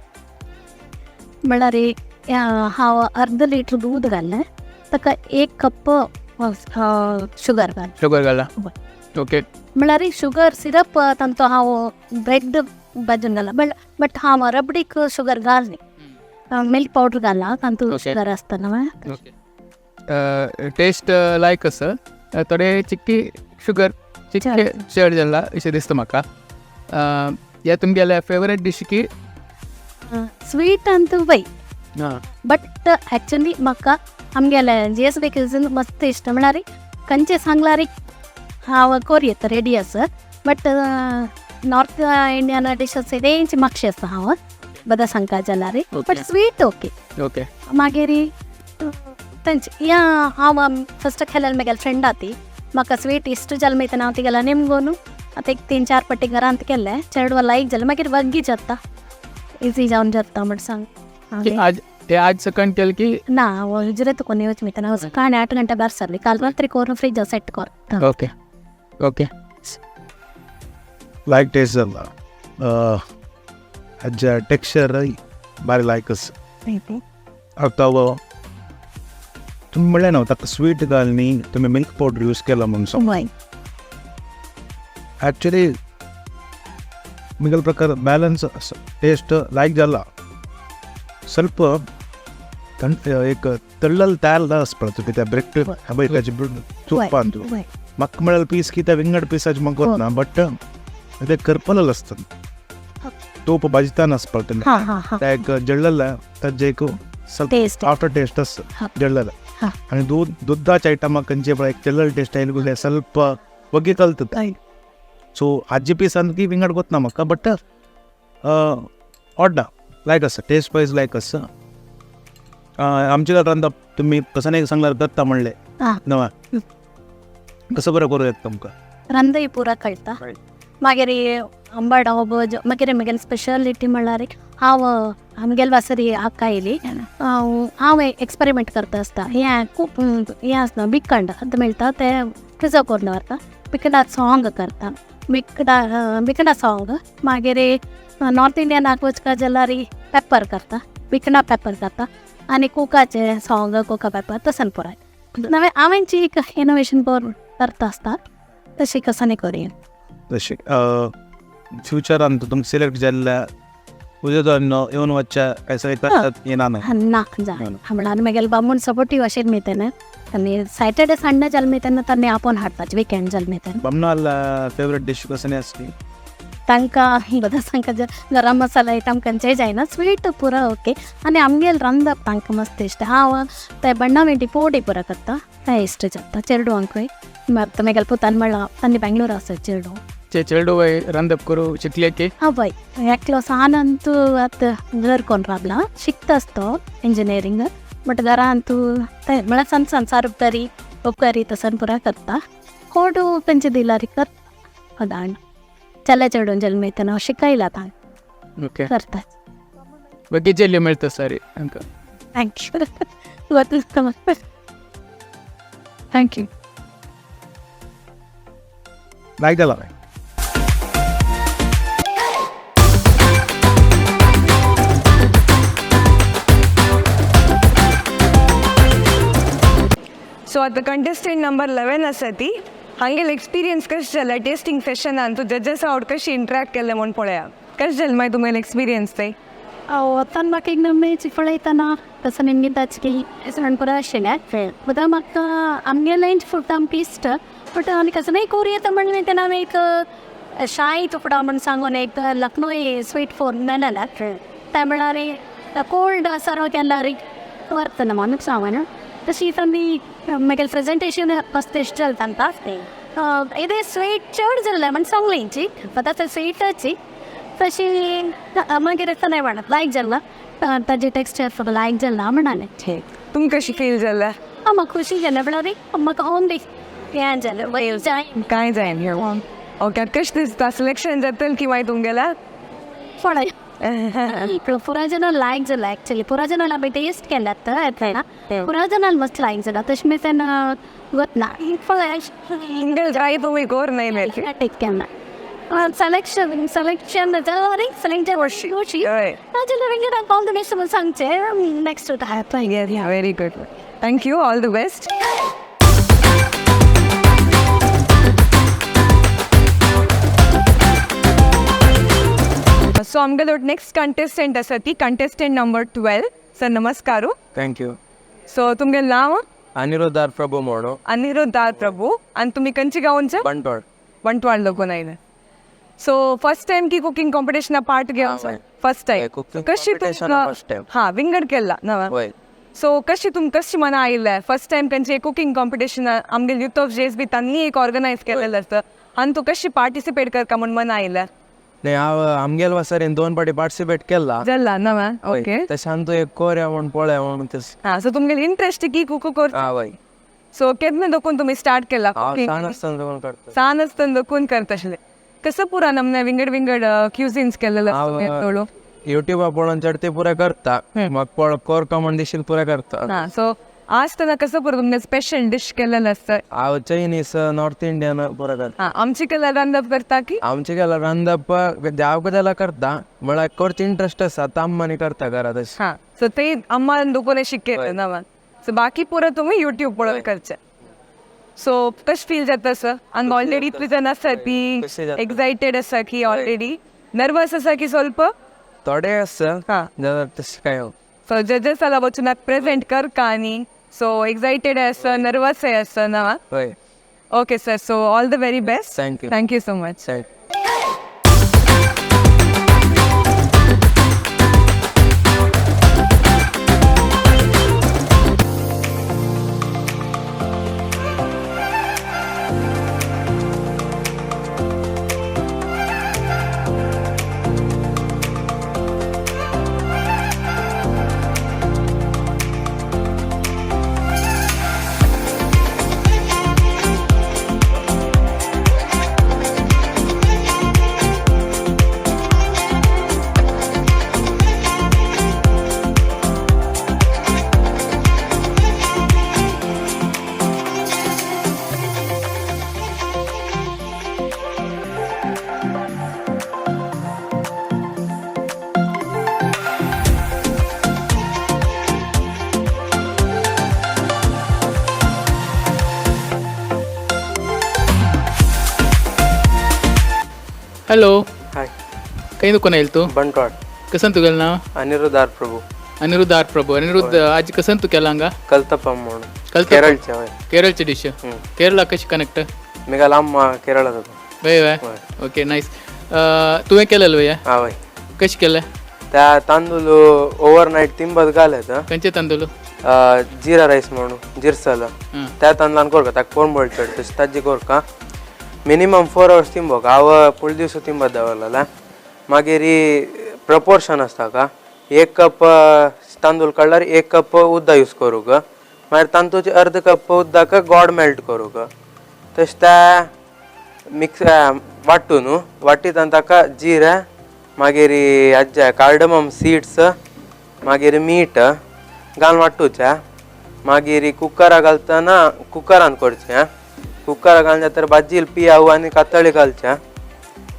म्हळ्यार हांव अर्द लिटर दूद घाल्लें ताका 1 कप शुगर घाल. शुगर घाला, ओके. म्हळ्यार शुगर सिरप तांचो हांव ब्रेड भाजून घाला बट हांव रबडीक शुगर घाल न्ही, मिल्क पावडर घाला तातूंत शुगर आसता न्हू. टेस्ट लायक आसा, थोडे चिक्की शुगर चिक्के चड जाला अशें दिसता म्हाका. हे तुमगेले फेवरेट डीश की? स्वीट अंतू वय बट एक्चुअली म्हाका आमगेले जी एस बी क्युझीन मस्त इश्ट म्हळ्यार खंयचे सांगल्यार हांव कोरयेत रेडी आसा. बट नॉर्थ इंडियन डिशस तेंची मातशें आसा हांव बदा सांगता जाल्यार, बट स्वीट ओके. ओके. मागीर तेंचे या हांव फस्ट खेळ्ळें म्हगेले फ्रेंडा ती म्हाका स्वीट इश्ट जालें मागीर हांव तिगेल्या नेमगोन आतां एक 3-4 पट्टी घरांत केल्लें चेडवा लायक जालें मागीर वग्गी जाता इजी जावन जाता म्हण सांग. आज ते आज सकाळ केलं की ना उजरे तुका येवच मितना हांव सकाळी 8 घंटे भायर सरली काल रात्री करून फ्रिज सेट कर. Okay okay. लायक टेस्ट जाला, हाज्या टेक्स्चर बारी लायक आसा. आतां तुमी म्हणलें न्हू ताका स्वीट घाल न्ही, तुमी मिल्क पावडर यूज केला म्हणून सांग. एक्चुअली म्हगेलो प्रकार बॅलन्स टेस्ट लायक जाला. ಸ್ವಲ್ಪ एक तळ्ळल तयार आसपा त्या ब्रेड ताजे तुपान म्हाका म्हळ्यार पीस की त्या विंगड पिसाचे म्हाका वतना बट ते करपलेले आसता तोप भाजताना आसपा त्या एक जळ्ळेले ताजे एक टेस्ट आफ्टर टेस्ट आसता जळ्ळेले. आनी दूद दुधाच्या आयटमाक खंयचे पळय एक जळ्ळेले टेस्ट आयले ಸ್ವಲ್ಪ वग्गी कलता. सो हाजी पिसान की विंगड गोतना म्हाका बट ऑड ना लायक आसा टेस्ट वायज लायक आसा. आमच्या घरांत तुमी कसं नाही सांगल्यार दत्ता म्हणले नवा कसं बरं करूं येता तुमकां? रांदय पुरा कळटा. मागीर आंबाडो भज मागीर म्हगेले स्पेशालिटी म्हणल्यार हांव आमगेले वासरी आक्का येयली हांव एक्सपेरिमेंट करता आसता हें खूब हें आसता बिकंड आतां मेळटा तें प्रिजर्व करून दवरता बिकंडा सॉंग करता बिकडा बिकंडा सॉंग. मागीर नॉर्थ इंडियनाक वचपा जाल्यार पेपर करता बिकणा पेपर करता आनी कोकाचे सॉंग कोका पेपर तसं पुराय नवें हांवेंची एक इनोवेशन करता आसता तशी कसानी करूया. तशें फ्युचरान तुमकां सिलेक्ट जाल्ल्या उद्या येवन वचच्या काय सगळें करतात येना ना ना जाय म्हणल्यार म्हगेले बामूण सपोर्टीव अशें मेळटा आनी सॅटर्डे संडे जालें मेळटा तेन्ना आपोवन हाडपाचें विकेंड जालें मेळटा. बामणाला फेवरेट डिश कसली आसली? तांकां बदां सांगता गरम मसाला आयटम खंयचेय जायना स्वीट पुरा ओके आनी आमगेले रांदप तांकां मस्त इश्ट. हांव ते बण्णा मेटी पोडी पुरा करता ते इश्ट जाता चेडवांकूय आतां म्हगेले पुतान म्हणलां तांणी बेंगलोर आसा चेडूं चेडू वय रांदप करूं शिकले की? हां वय एकलो सान आतां घर कोण रावला शिकता आसतो इंजिनियरींग बट घरान तूं ते म्हळ्यार सान सान सार उपकारी उपकारी तसन पुरा करता कोडू खंयचे दिल्यार करता अदाण चले चेडून जल्मयतना शिकयला तांकां ओके करता. बाकी जेल्यो मेळटा सारी आमकां. Thank you. Thank you. लायक जाला. सो आतां कंटेस्टंट नंबर 11 आसा ती हांगेले एक्सपिरियन्स कशें जालें टेस्टिंग सेशनान तूं जजसा आवट कशी इंट्रॅक्ट केलें म्हूण पळया कशें जालें मागीर तुमगेलें एक्सपिरियन्स ते? वतान म्हाका एक नमेची पळयतना तसो निमगी ताचकी सण पुरा आशिल्लें बट म्हाका आमगेलें फूड आमकां इश्ट बट आनी कसो नाही कोर येता म्हणलें तेन्ना हांवें एक शाही तुकडा म्हण सांगून एक लखनौई स्वीट फोर मेळ्ळा ते म्हळ्यार कोल्ड सर्व केल्यार वरतना म्हणून सांगून तशी तांणी म्हगेलें प्रेजेंटेशन मस्त इश्ट जालें तांकां. इदें स्वीट चड जालें म्हण सांगलें बट आतां स्वीटाची तशी मागीर नाही म्हणत लायक जाला ताजे टेक्स्चर लायक जाला म्हणालें. तुमकां कशी फील जालें? हां म्हाका खुशी जालें म्हळ्यार म्हाका ओनली हें जालें वय जाय कांय जायना. ओके कशें दिसता सिलेक्शन जातलें की मागीर तुमगेलें? पळय पुरा जाणां लायक जाला एक्चुअली पुरा जाणां आमी टेस्ट केल्यात येतना पुरा जाणां मस्त लायक जाला तशें मी तेन्ना वतना पळय तुमगेलें ट्राय तुमी कोर नाही मेळटलें. टेक केन्ना सलेक्शन सलेक्शन जाल्यार सिलेक्ट खुशी हय. जाल्यार मागीर ऑल the best म्हूण सांगचें next. Very good. Thank you. All the best. So आमगेलो नेक्स्ट कंटेस्टंट आसा ती कंटेस्टंट नंबर 12. सर नमस्कार. Thank you. सो तुमगेलें नांव? अनिरुद्ध आर प्रभू म्हणू. अनिरुद्ध आर प्रभू. आनी तुमी खंयचे गांवचे? बंटवाळ. बंटवाळ लोकून आयले. सो फर्स्ट टायम की कुकिंग कॉम्पिटिशना पार्ट घेवन? First time. कशी तुमकां? First time. हां विंगड केला नवा. सो कशी तुमकां कशी मना आयिल्लें फर्स्ट टायम खंयचे कुकिंग कॉम्पिटिशन आमगे युथ ऑफ जेएसबी तांणी एक ऑर्गनायज केलेलें आसता आनी तूं कशी पार्टिसिपेट करता म्हूण मना आयिल्लें? नाही हांव आमगेले वासरेन 2 पाटी पार्टिसिपेट केला. जाला नवा. ओके. तशें तूं एक कोरया म्हूण पळया म्हूण तस. हां सो तुमगेलें इंट्रस्ट की कुकू कर? हां वय. सो केन्ना दोकून तुमी स्टार्ट केला? हांव सान आसतना दोकून करता. सान आसतना दोकून करता आशिल्लें. कसं पुरा नमने विंगड विंगड क्युझिन्स केलेले आसता? युट्यूबा पळोवन चड ते पुरा करता म्हाका पळ कोरका म्हण दिशील पुरा करता. हां सो आज तेन्ना कसं पुरा तुमगे स्पेशल डिश केलेलें आसता? हांव चायनीज नॉर्थ इंडियन पुरा करता. हां आमचे केल्यार रांदप करता की? आमचे केल्यार रांदप जावं जाल्यार करता म्हळ्यार करचे इंट्रस्ट आसा ताम्मानी करता घरा तशें. हां सो ते अम्मान दोकोने शिकयलें नवा. सो बाकी पुरा तुमी युट्यूब पळोवन करचें. सो कशें फील जाता सर? हांगा ऑलरेडी इतली जाण आसा ती एक्सायटेड आसा की ऑलरेडी नर्वस आसा की स्वल्प? थोडे आसा जाल्यार तशें काय. सो जजेसाला वचून प्रेजेंट करका आनी सो एक्सायटेड आसा नर्वस आसा ना? हय. Okay sir, so all the very best. Thank you. Thank you so much. Hello. Hi. खंय दुकान येयल तूं? बंटवाळ. कसन तुगेलें नांव? अनिरुद्ध आर प्रभू. अनिरुद्ध आर प्रभू. अनिरुद्ध, आज कसन तूं केला हांगा? कलतप्पम म्हणून. कलतप्पम. केरळचे, हय. केरळची डिश. केरळा कशी कनेक्ट? मिगाल अम्मा केरळात होतो. वय वय. हय. Okay, nice. तुवें केलेलं वय? हा, वय. कशें केलें? त्या तांदूळ ओव्हरनाईट तिंबत घालत. खंयचे तांदूळ? जिरा राईस म्हणून जिरसल. त्या तांदळान कोरका ताका कोण चड तशी ताजी कोरका मिनिमम 4 आवर्स तिंबोक. हांव फुल दिवस तिंबत दवरलेला. मागीर प्रपोर्शन आसता का, 1 कप तांदूळ काडल्यार 1 कप उदक यूज करूंक. मागीर तांतूचे अर्द कप उदक गोड मेल्ट करूंक. तशें त्या मिक्स वांट्टू न्हू, वाटीत ताका जिरा, मागीर हाजे कार्डमम सीड्स, मागीर मीठ घालून वांटूचें. मागीर कुकरा घालतना कुकरान करचें. कुकरा घालून जाल्यार भाजी पियाव आनी कातळी घालचें.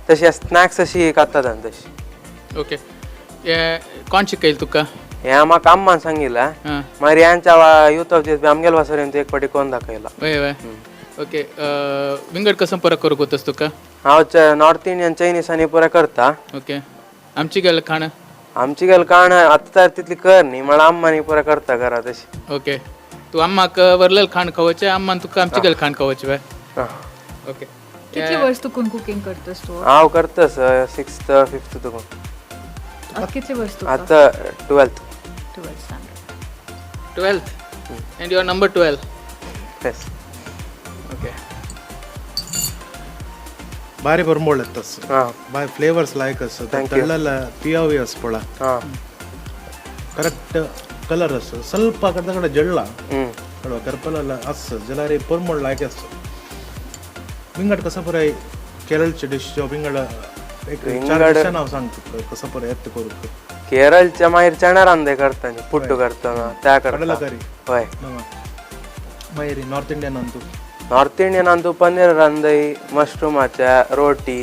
तशें स्नॅक्स अशी खातात आमी तशी. ओके, हे कोण शिकयल तुका? हें म्हाका अम्मान सांगिल्लें. मागीर ह्यांच्या युथ ऑफ जेएसबी आमगेले वासर एक फावटी कोण दाखयला. वय वय, ओके. विंगड कसं परत करूंक वतस तुका? हांव नॉर्थ इंडियन, चायनीज आनी पुराय करता. ओके, आमची गेल खाण? आमची गेल काण आतां तर तितली कर न्ही, म्हळ्यार अम्मानी पुराय करता घरा तशी. ओके, तूं अम्माक व्हरलेलं खाण खावचें, अम्मान तुका आमची गेल खाण खावचें वय? हां. ओके. कितले वर्स तुकून कुकिंग करतस तूं? हांव करतस 6th 5th तुकून. कितले वर्स तुका? आतां 12th. 12th standard. 12th and your number 12? Yes. Okay. ಬಾರಿ ಬರ್ಮೋಳತ್ತಸ್. ಹಾಂ. ಬಾರಿ ಫ್ಲೇವರ್ಸ್ ಲಾಯಕ್ ಅಸ್. Thank you. ತಳ್ಳಲ್ಲ ಪಿಯಾವಿ ಅಸ್ಪೊಳ. ಹಾಂ. ಕರೆಕ್ಟ್ ಕಲರ್ ಅಸ್, ಸ್ವಲ್ಪ ಕಡೆ ಕಡೆ ಜಳ್ಳ. ಹ್ಞೂ. ಕರ್ಪಲಲ್ಲ ಅಸ್ ಜಲಾರಿ ಪೊರ್ಮೋಳ್ ಲಾಯಕ್ ಅಸ್. ವಿಂಗಡ ಕಸ ಪುರಾय केरळचे डिश विंगड एक चार डिशां नांव सांग तुका, कसो पुराय येता करूंक. केरळच्या मागीर चणा रांदे करता न्ही, पुट्टू करतना त्या कडला करता. करी. हय. मागीर north Indian Antu? North Indian Antu paneer रांदय, मशरूमाच्या रोटी.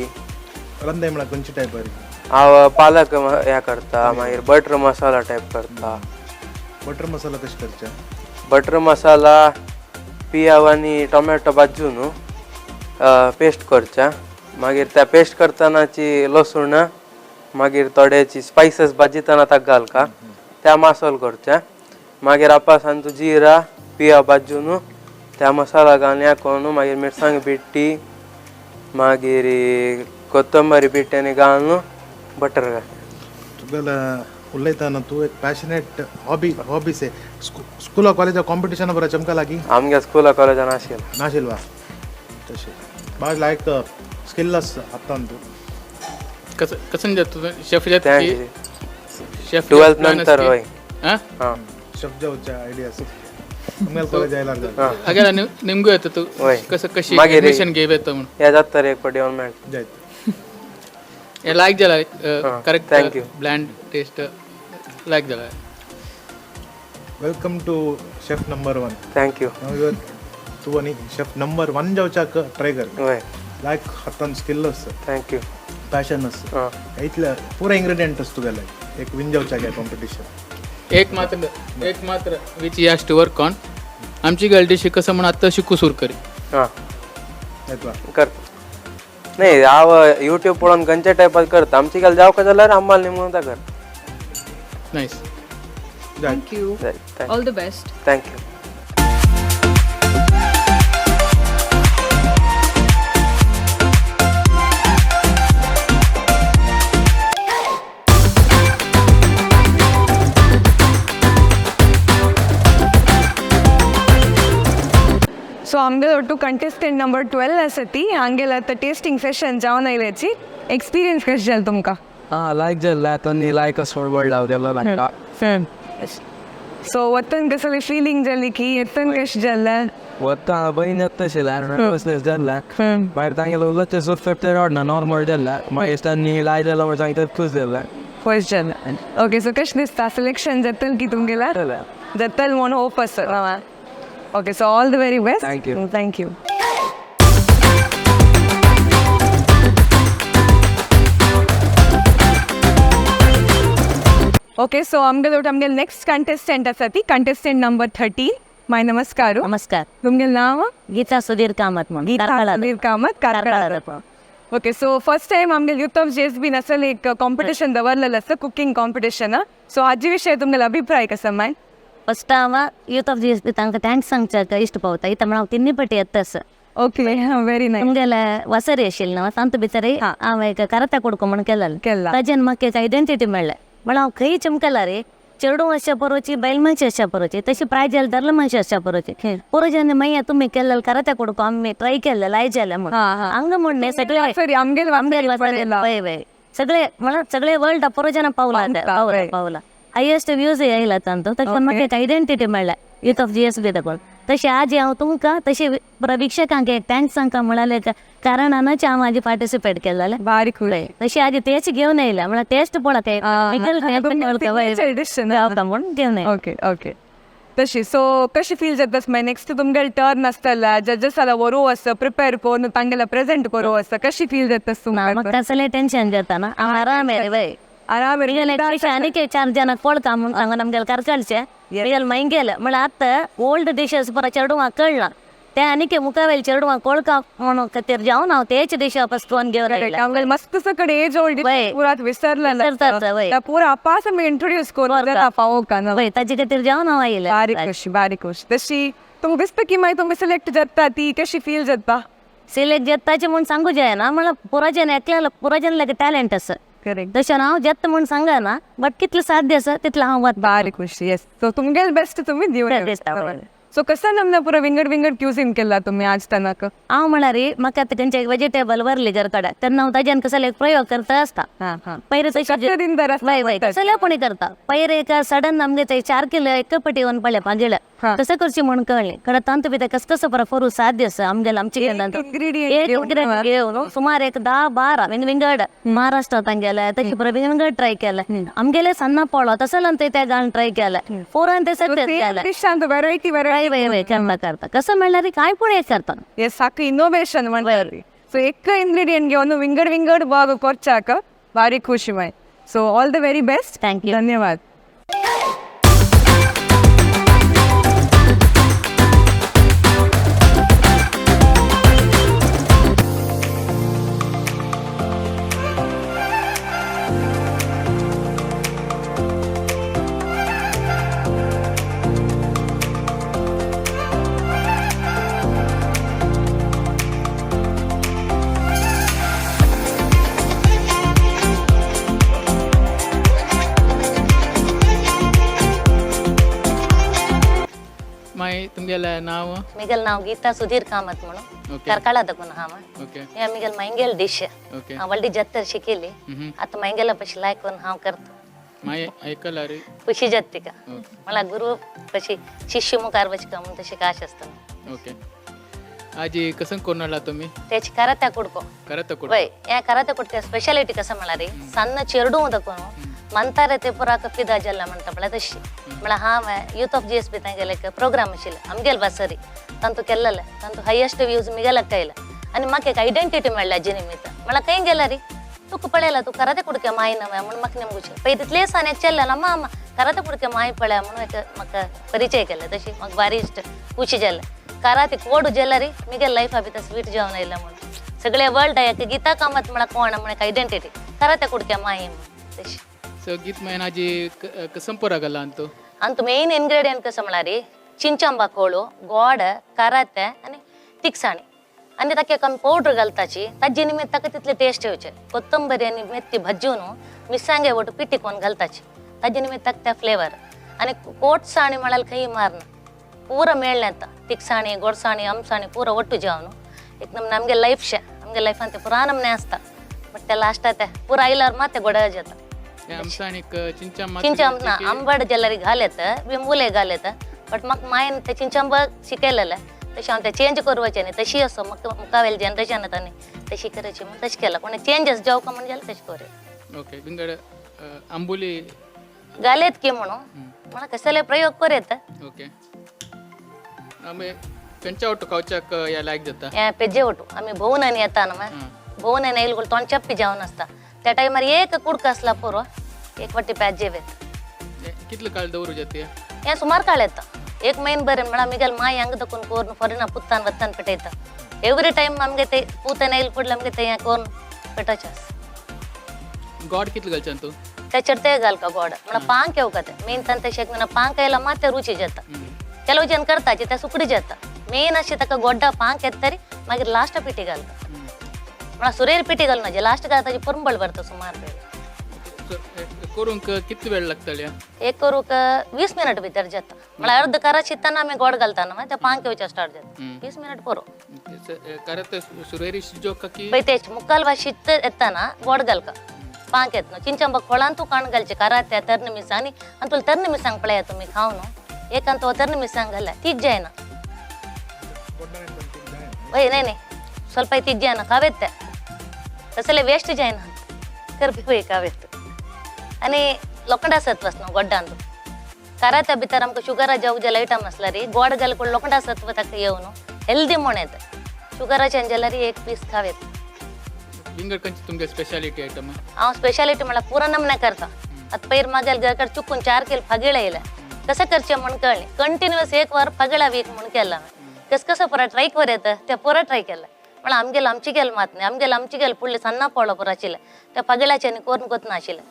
रंदय म्हळ्यार खंयचे टायपार? हांव पालक हें करता, मागीर बटर मसाला टायप करता. बटर मसाला कशें करचें? बटर मसाला पियाव आनी टोमॅटो भाजून न्हू पेस्ट करचें. मागीर त्या पेस्ट करतनाची लसूण, मागीर थोडेची स्पायसीस भाजितना ताका घालका, त्या मसालो करचें. मागीर आपासान तूं जिरा पियाव भाजून त्या मसाला घालून हें करून, मागीर मिरसांग बिट्टी, मागीर कोथंबरी बिट्टी आनी घालून बटर घाल. तुगेले उलयतना तूं एक पॅशनेट हॉबी हॉबीस स्कुला कॉलेजा कॉम्पिटिशना बरं चमका लागी? आमगे स्कुला कॉलेजान आशिल्लें. नाशिल्वा तशें बाज लायक स्किल आसा आतां तूं. कसं कसं जाता शेफ जाता? Thank you. Chef 12th नंतर, हय. हां. हां. शेफ जावच्या आयडियास आमगेले कॉलेज आयल्यार जाता. हां. हागेला निमगो येता तूं. वय. कसं कशी मागीर एडमिशन घेव येता म्हणून. हे जाता रे एक फावटी येवन मेळटा. जायत. हे लायक जाला. हां, correct. Thank you. Bland taste लायक जाला. Welcome to chef number 1. Thank you. तूं आनी शेफ नंबर 1 जावच्याक ट्राय कर. हय. लायक हातान स्किल आसा. Thank you. Passion आसा. हां. इतले पुरा इंग्रेडियंट आसा तुगेले, एक विन जावच्याक हे कॉम्पिटिशन. एक मात्र, एक मात्र which he has to work on, आमची गल डिश कसं म्हणून आत्तां शिकू सुरू करी. हां. येतला. करता नाही, हांव युट्यूब पळोवन खंयच्या टायपार करता. आमची गेल जावका जाल्यार आम्हाला न्ही म्हणून कर. Nice. Thank you. All the best. Thank you. So आमगे ಒಟ್ಟು ಕಂಟೆಸ್ಟೆಂಟ್ ನಂಬರ್ 12 आसा ती. हांगेला आतां टेस्टिंग सेशन जावन आयल्याची एक्सपिरियन्स कशें जालें तुमकां? हां, लायक जाल्लें. आतां लायक असो व्हडला तेलो लागता. सो वतन कसली फिलींग जाली की येतन कशें जालें? वता बयन येता तशें नर्वसनेस जाल्लें. मागीर तांगेलो उलोवचें सुट ना नॉर्मल जाल्लें. मागीर तांणी लाय जालो म्हण सांगता, खूश जालें. फर्स्ट जालें. ओके, सो कशें दिसता, सिलेक्शन जातलें की तुमगेलें? जातलें म्हूण होप आसा. Okay, so all the very best. Thank you. Thank you. Okay, so आमगेले आमगेले नेक्स्ट कंटेस्टंट आसा ती कंटेस्टंट नंबर 13. माय नमस्कार. नमस्कार. तुमगेलें नांव? गीता सुधीर कामत म्हणून. Geeta Karkala. Sudhir Kamath, Karkala. Okay so first time आमगे यूथ ऑफ जीएसबी नसल एक कॉम्पिटिशन दवरलेलं आसता कुकिंग कॉम्पिटिशन. सो हाजे विशय तुमगेलो अभिप्राय कसो माय? फस्ट हांव यूथ ऑफ जीएसबी तांकां thanks सांगच्याक इश्ट पावता इता म्हण हांव तिन्ही पटी येतास. Okay very nice. तुमगेले वसरी आशिल्ले न्हू तांतू भितर हांव एक कराता कुडको म्हण केलेलें केला. ताजेन म्हाका एक आयडेंटिटी मेळ्ळें म्हळ्यार हांव खंय चमकला रे चेडूं अशा परोची बैल मनशी अशा परोची तशी प्रायज जाल्यार धरले मनशी अशा परोची पोरोजान मागीर तुमी केल्लें करात्या कुडको आमी ट्राय केल्लें लाय जालें म्हण हांगा म्हण सगळे सॉरी आमगेल आमगेल वय वय सगळे म्हळ्यार सगळे वर्ल्ड पोरोजना पावला पावला पावला हायेस्ट व्यूज येयला तांचो ताका म्हाका एक आयडेंटिटी मेळ्ळ्या यूथ ऑफ जीएसबी दाखोवन. तशें आज हांव तुमकां तशें वीक्षकांक एक thanks सांगता म्हळ्यार कारणानच हांव आज पार्टिसिपेट केलेलें. बारीक तशी आज तेच घेवन येयल्या म्हळ्यार टेस्ट पळोवंक म्हणून घेवन येयला. ओके ओके तशी सो कशी फील जाता मागीर नेक्स्ट तुमगेले टर्न आसतला जजेस आला व्हरू आसता प्रिपेर करून तांगेला प्रेझेंट करूं आसता कशी फील जाता तुमकां? म्हाका तसलें टेन्शन जाता ना हांव आराम वय आराम आनीक चार जाणांक पळता म्हूण हांगा आमगेले कारकाळचे मिगेले मागीर म्हळ्यार आतां ओल्ड डिशेस पुरा चेडवांक कळना ते आनीक मुखावेले चेडवांक कोळका म्हणून खातीर जावन हांव तेच डिश वापस करून घेवन आयला. आमगेले मस्त सकड एज ओल्ड पुरा विसरलें पुरा आपास आमी इंट्रोड्यूस करून पावोवका ना वय ताजे खातीर जावन हांव आयलें. बारीक कशी बारीक कशी तशी तुमकां दिसता की मागीर तुमी सिलेक्ट जाता ती कशी फील जाता? सिलेक्ट जाताचे म्हूण सांगू जायना म्हळ्यार पुराच्यान एकल्याला पुराच्यान लागीं टॅलंट आसा. करेक्ट. तशें हांव जेत्ता म्हूण सांगना बट कितलें साध्य आसा तितलें हांव वता. बारीक खुशी येस सो तुमगेले बेस्ट तुमी दिवन. सो कसं नमना पुरा विंगड विंगड क्युझिन केला तुम्ही आज तनक? हांव म्हळ्यार म्हाका आतां खंयचे वेजिटेबल व्हरली घर कडेन तेन्ना हांव ताज्यान कसले एक प्रयोग करता आसता. पयलीं तशें वय वय कसले कोणी करता पयर एक सडन आमगे ते 4 किलो एक पटी येवन पडले पांजेळ तशें करची म्हूण कळ्ळें कडेन तांतू भितर कस कसो बरो करूं साध्य आसा आमगेले आमचे एक इन्ग्रिडियंट घेवन सुमार एक 10-12 विंग विंगड महाराष्ट्रांत गेले तशें बरो विंगड ट्राय केलें आमगेले सन्ना पळो तसो ते त्या गाण ट्राय केलें पोरान ते सगळें केलें व्हरायटी वय वय वय करता करता कसं म्हणल्यार काय पण एक करता. येस सारकें इनोवेशन म्हणल्यार सो एक इन्ग्रिडियंट घेवन विंगड विंगड भाग करच्याक बारीक खुशी माय. So all the very best. Thank you. धन्यवाद. मागीर तुमगेलें नांव? मिगेल नांव गीता सुधीर कामत म्हणून करकाळा दाखून हांव. हे मिगेल मांगेल डिश हांव व्हडली जात्तर शिकयली आतां मांगेला पशी लायक करून हांव करता. मागीर आयकला रे खुशी जाता तिका मला गुरु पशी शिष्य मुखार वचका म्हणून तशी काश आसता. ओके आजी कसं करून हाडला तुमी? तेची करात्या कुडको. करात्या कुडको वय ह्या करात्या कुडक्या स्पेशालिटी कसं म्हळ्यार सन्न चेडूं दाखोवन म्हणतारे ते पुरा फिदा जाल्ला म्हणटा म्हळ्यार तशी म्हळ्यार हांव यूथ ऑफ जीएसबी तांगेले एक प्रोग्राम आशिल्लो आमगेले बासरी तांतू केल्लेले तांतू हायेस्ट व्यूज मिगेलाक आयले आनी म्हाका एक आयडेंटिटी मेळ्ळ्या हाजे निमित्त म्हळ्यार खंय गेला रे तुका पळयला तूं कराते कुडक्या माय ना म्हूण म्हाका नेमकूच पळय तितले सान एक चेल्ला ना मामा कराते कुडक्या माय पळया म्हणून एक म्हाका परिचय केला तशी म्हाका भारी इश्ट खुशी जालें कराते कोड जाल्यार मिगेल लायफा भितर स्वीट जावन आयला म्हणून सगळे वर्ल्ड एक गीता कामत म्हळ्यार कोण म्हण एक आयडेंटिटी कराते कुडक्या माय म्हूण तशी. सो गीत मागीर आजी कसं पुरा घाला अंतू? अंतू मेन इन्ग्रेडियंट कसं म्हळ्यार चिंचांबा कोळो गोड कराते आनी तिखसाणी आनी ताका एक आमी पावडर घालताची ताजे निमित्त ताका तितले टेस्ट येवचे कोथंबरी आनी मेथी भाजून मिरसांगे वटू पिठी कोन घालताची ताजे निमित्त ताका त्या फ्लेवर आनी कोटसाणी म्हळ्यार खंय मारना पुरा मेळ्ळें आतां तिखसाणी गोडसाणी आमसाणी पुरा ಒಟ್ಟು जावन एक नमने आमगे लायफ शे आमगे लायफान ते पुरा नमने आसता बट ते लास्ट ते पुरा आयल्यार मात ते गोड जाता. चिंचांब ना आंबट जाल्यार घाल येता बिंबुले घाल येता बट म्हाका मायन ते चिंचांब शिकयलेलें तशें हांव तें चेंज करपाचें न्ही तशी असो म्हाका मुखावेले जनरेशन येता न्ही तशी करची म्हूण तशें केलां कोण चेंजस जावका म्हण जाल्यार तशें करूं. ओके विंगड आंबोली घालेत की म्हणून म्हणून कसले प्रयोग करत. ओके आमी खंयच्या ओटो खावच्याक या लायक जाता? हें पेजे ओटो आमी भोंवून आनी येता न्हू भोंवून आनी येयले तोंड चप्पी जावन आसता त्या टायमार एक कुडको आसला पुरो एक वाटी पेज जेवेत. कितलो काळ दवरू जाता? हें सुमार काळ येता एक म्हयनो बरें म्हळ्यार आमगेले माय हांगा दाखोवन करून फॉरेना पुत्तान वत्तान पेटयता एवरी टायम आमगे ते पुतान येयले पडले आमगे ते हें करून पेटोचें आसा. गोड कितले घालचें तूं? त्याचेर ते घालका गोड म्हणल्यार पांक येवका ते मेन तांकां तशें म्हणल्यार पांक येयला मात ते रुची जाता. ಕೆಲವು ಜನ करताचे ते सुकडी जाता. मेन अशें ताका गोड्डा पांक येता तरी मागीर लास्ट पिठी घालता. म्हणल्यार सुरेर पिठी घालून जे लास्ट घालता ताजी परंबळ भरता सुमार वेळ. करूंक कितलो वेळ लागतले? एक करूंक 20 मिनट भितर जाता. म्हणल्यार अर्द कारा शितना आमी गोड घालता न्हू ते पांक येवचे स्टार्ट जाता. 20 मिनट पुरो. कारात सुरेरी शिजोवका की पळय तेच मुखाल भायर शिजत येतना गोड घालका पांक येता न्हू. चिंचंबा खोळान तूं काण घालचें कारात त्या तरणे मिरसांग आनी तुला तरणे मिरसांग पळया तुमी खाव न्हू एक आनी तो तरणे मिरसांग घाल्या तीच जायना. वय नाही नाही ಸ್ವಲ್ಪ ತಿಜ್ಜಾನ ಕಾವೆತ್ತೆ तसले वेस्ट जायना करपी वय कावेत. आनी लोखंडा सत्व आसना गोड्डान कारात्या भितर आमकां शुगरा जावं जे आयटम आसल्यार गोड घाल कोण लोखंडा सत्व ताका येवन हेल्दी म्हण येता. शुगराच्यान जाल्यार एक पीस खावेत. विंगड खंयची तुमगे स्पेशालिटी आयटम? हांव स्पेशालिटी म्हळ्यार पुरा नमने करता. आतां पयर म्हागेले घरा कडेन चुकून 4 किल फागिळ येयल्या कशें करचें म्हूण कळ्ळें. कंटिन्युअस एक वर फागिळा वीक म्हूण केलां हांवें. कस कसं पुरा ट्राय कर येता ते पुरा ट्राय केला. म्हळ्यार आमगेले आमची गेल मात न्ही आमगेले आमची गेल फुडले सन्ना पडलो पुरो आशिल्लें त्या फागिळाच्यानी करून कोतना आशिल्लें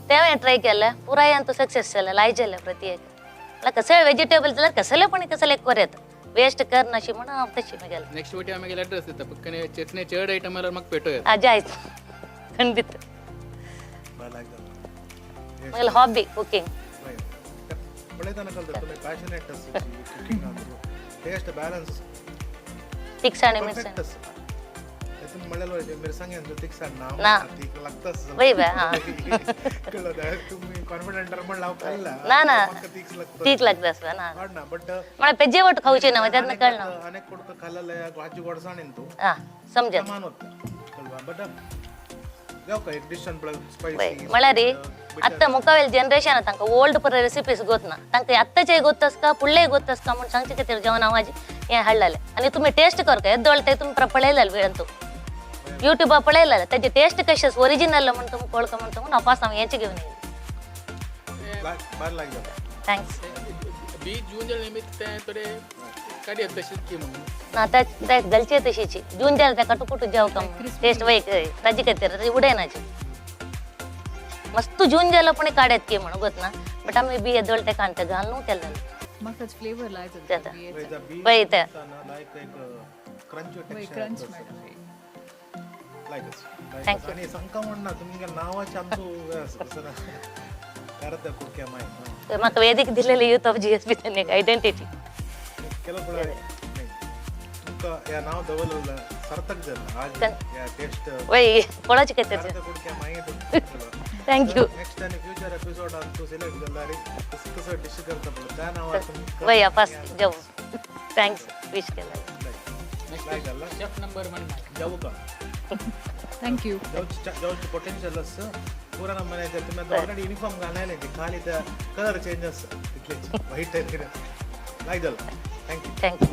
तें हांवें ट्राय केलें पुराय तो सक्सेस जालें लायक जालें प्रति एक. म्हळ्यार कसलें वेजिटेबल जाल्यार कसलें पण कसलें कर येता वेस्ट कर नाशी म्हणून हांव तशी म्हगेलें. नेक्स्ट वटी आमी गेल्यार एड्रेस दिता पक्कने चेटणे चड आयटम जाल्यार म्हाका पेटो येता. आं जायत खंडीत. म्हगेलें हॉबी कुकींग. टेस्ट ಬ್ಯಾಲೆನ್ಸ್ ತಿಕ್ಸಾಣೆ ಮಿರ್ಸಂಗ್ मिरसांग तिकसाण ना वय ना ना तीख लागता आसता ना बट म्हळ्यार पेजे वट खावचे ना तेन्ना कळना. अनेक कोडक खाल्लें भाजी गोडसाण तूं आं समजत बट एक डिश स्पायसी म्हळ्यार आतां मुखावेल जनरेशन तांकां ओल्ड पुरो रेसिपीज गोतना तांकां आत्ताचेय गोत आसता फुडलेय गोत आसता म्हूण सांगचे खातीर जेवण हांव आजी हें हाडलेलें. आनी तुमी टेस्ट करका येदोळ ते तुमी पळयलें वेळान तूं युट्यूबार पळयलें ताची टेस्ट कशी आसा ओरिजिनल म्हूण तुमकां कळका म्हूण सांगून हांव पास हांव हेंच घेवन येयलें. Thanks. बी जून निमित्त तें थोडे काडयत तशेंच की म्हणून ना ते घालचे तशीची जून जाल्यार ताका टुकुटू जेवता टेस्ट वय ताजे खातीर ताजी उडयनाची मस्त जून जालो पण काडयत की म्हणून गोत ना बट आमी बी येदोळ ते कांटे घालून केलें फ्लेवर लायक वय ते thank you. म्हाका वेदीक दिलेले यूथ ऑफ GSB एक आयडेंटिटी. वय कोणाची खातीर. Thank you. वय पास जाऊ thanks wish केलं. Chef number 1 thank you. Potential आसा पुरा नंबर तुमी ऑलरेडी युनिफॉर्म घालले खाली कलर चेंज आसा तितलेच व्हाईट लायक जालें. Thank you. Thank you.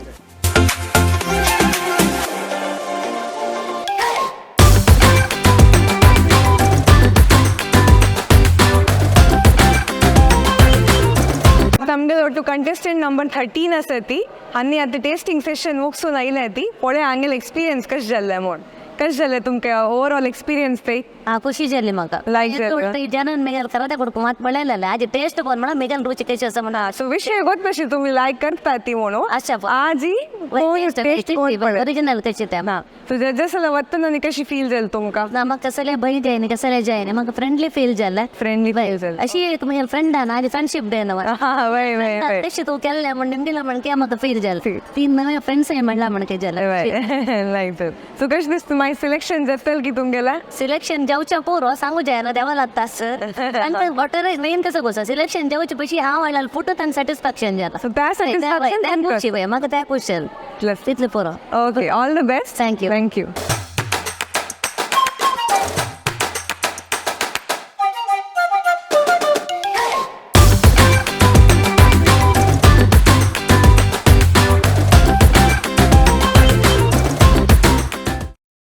आमगे ಒಟ್ಟು ಕಂಟೆಸ್ಟೆಂಟ್ ನಂಬರ್ 13 आसा ती आनी आतां टेस्टिंग सेशन मुगसून आयल्या ती पळय हांगेले एक्सपिरियन्स कशें जाल्लें म्हूण. कशें जालें तुमकां ओवरऑल एक्सपिरियन्स ते? ಖುಷಿ ಜಲ್ಲಿ ಮಗ Like जालें. ಜನ ಮೇಗಲ್ ಕರಾಟೆ ಕೊಡ್ಕು ಮಾತು ಪಳೆಯಲ್ಲ ಆಜ್ ಟೇಸ್ಟ್ कोण म्हणा मेगल रुची कशी आसा म्हणा. सो विशय गोत कशी तुमी लायक करता ती म्हणून आशा आजी टेस्ट कोण पळय. ओरिजिनल कशी ते. सो जजस वतना आनी कशी फील जालें तुमकां? ना म्हाका कसले भंय जायना कसले जायना म्हाका फ्रेंडली फील जालें. फ्रेंडली फील जालें. अशी एक म्हगे फ्रेंड आहा आजी फ्रेंडशीप डे ना वय वय वय तशी तूं केल्लें म्हण निमदिला म्हण की म्हाका फील जालें तीन नवे फ्रेंड्स म्हणला म्हण जालें. लायक जालें. सो कशें दिसता मागीर सिलेक्शन जातलें की तुमगेलें? सिलेक्शन जावच्या पुरो सांगू जायना देवा लागता सर वॉटर मेन कसं कसं सिलेक्शन जावचे पयशी हांव हाडलें फुटत आनी सॅटिस्फॅक्शन जालां. सो त्या सॅटिस्फॅक्शन खुशी म्हाका त्या खुश जालें तितलें पुरो. Okay, all the best. Thank you. Thank you.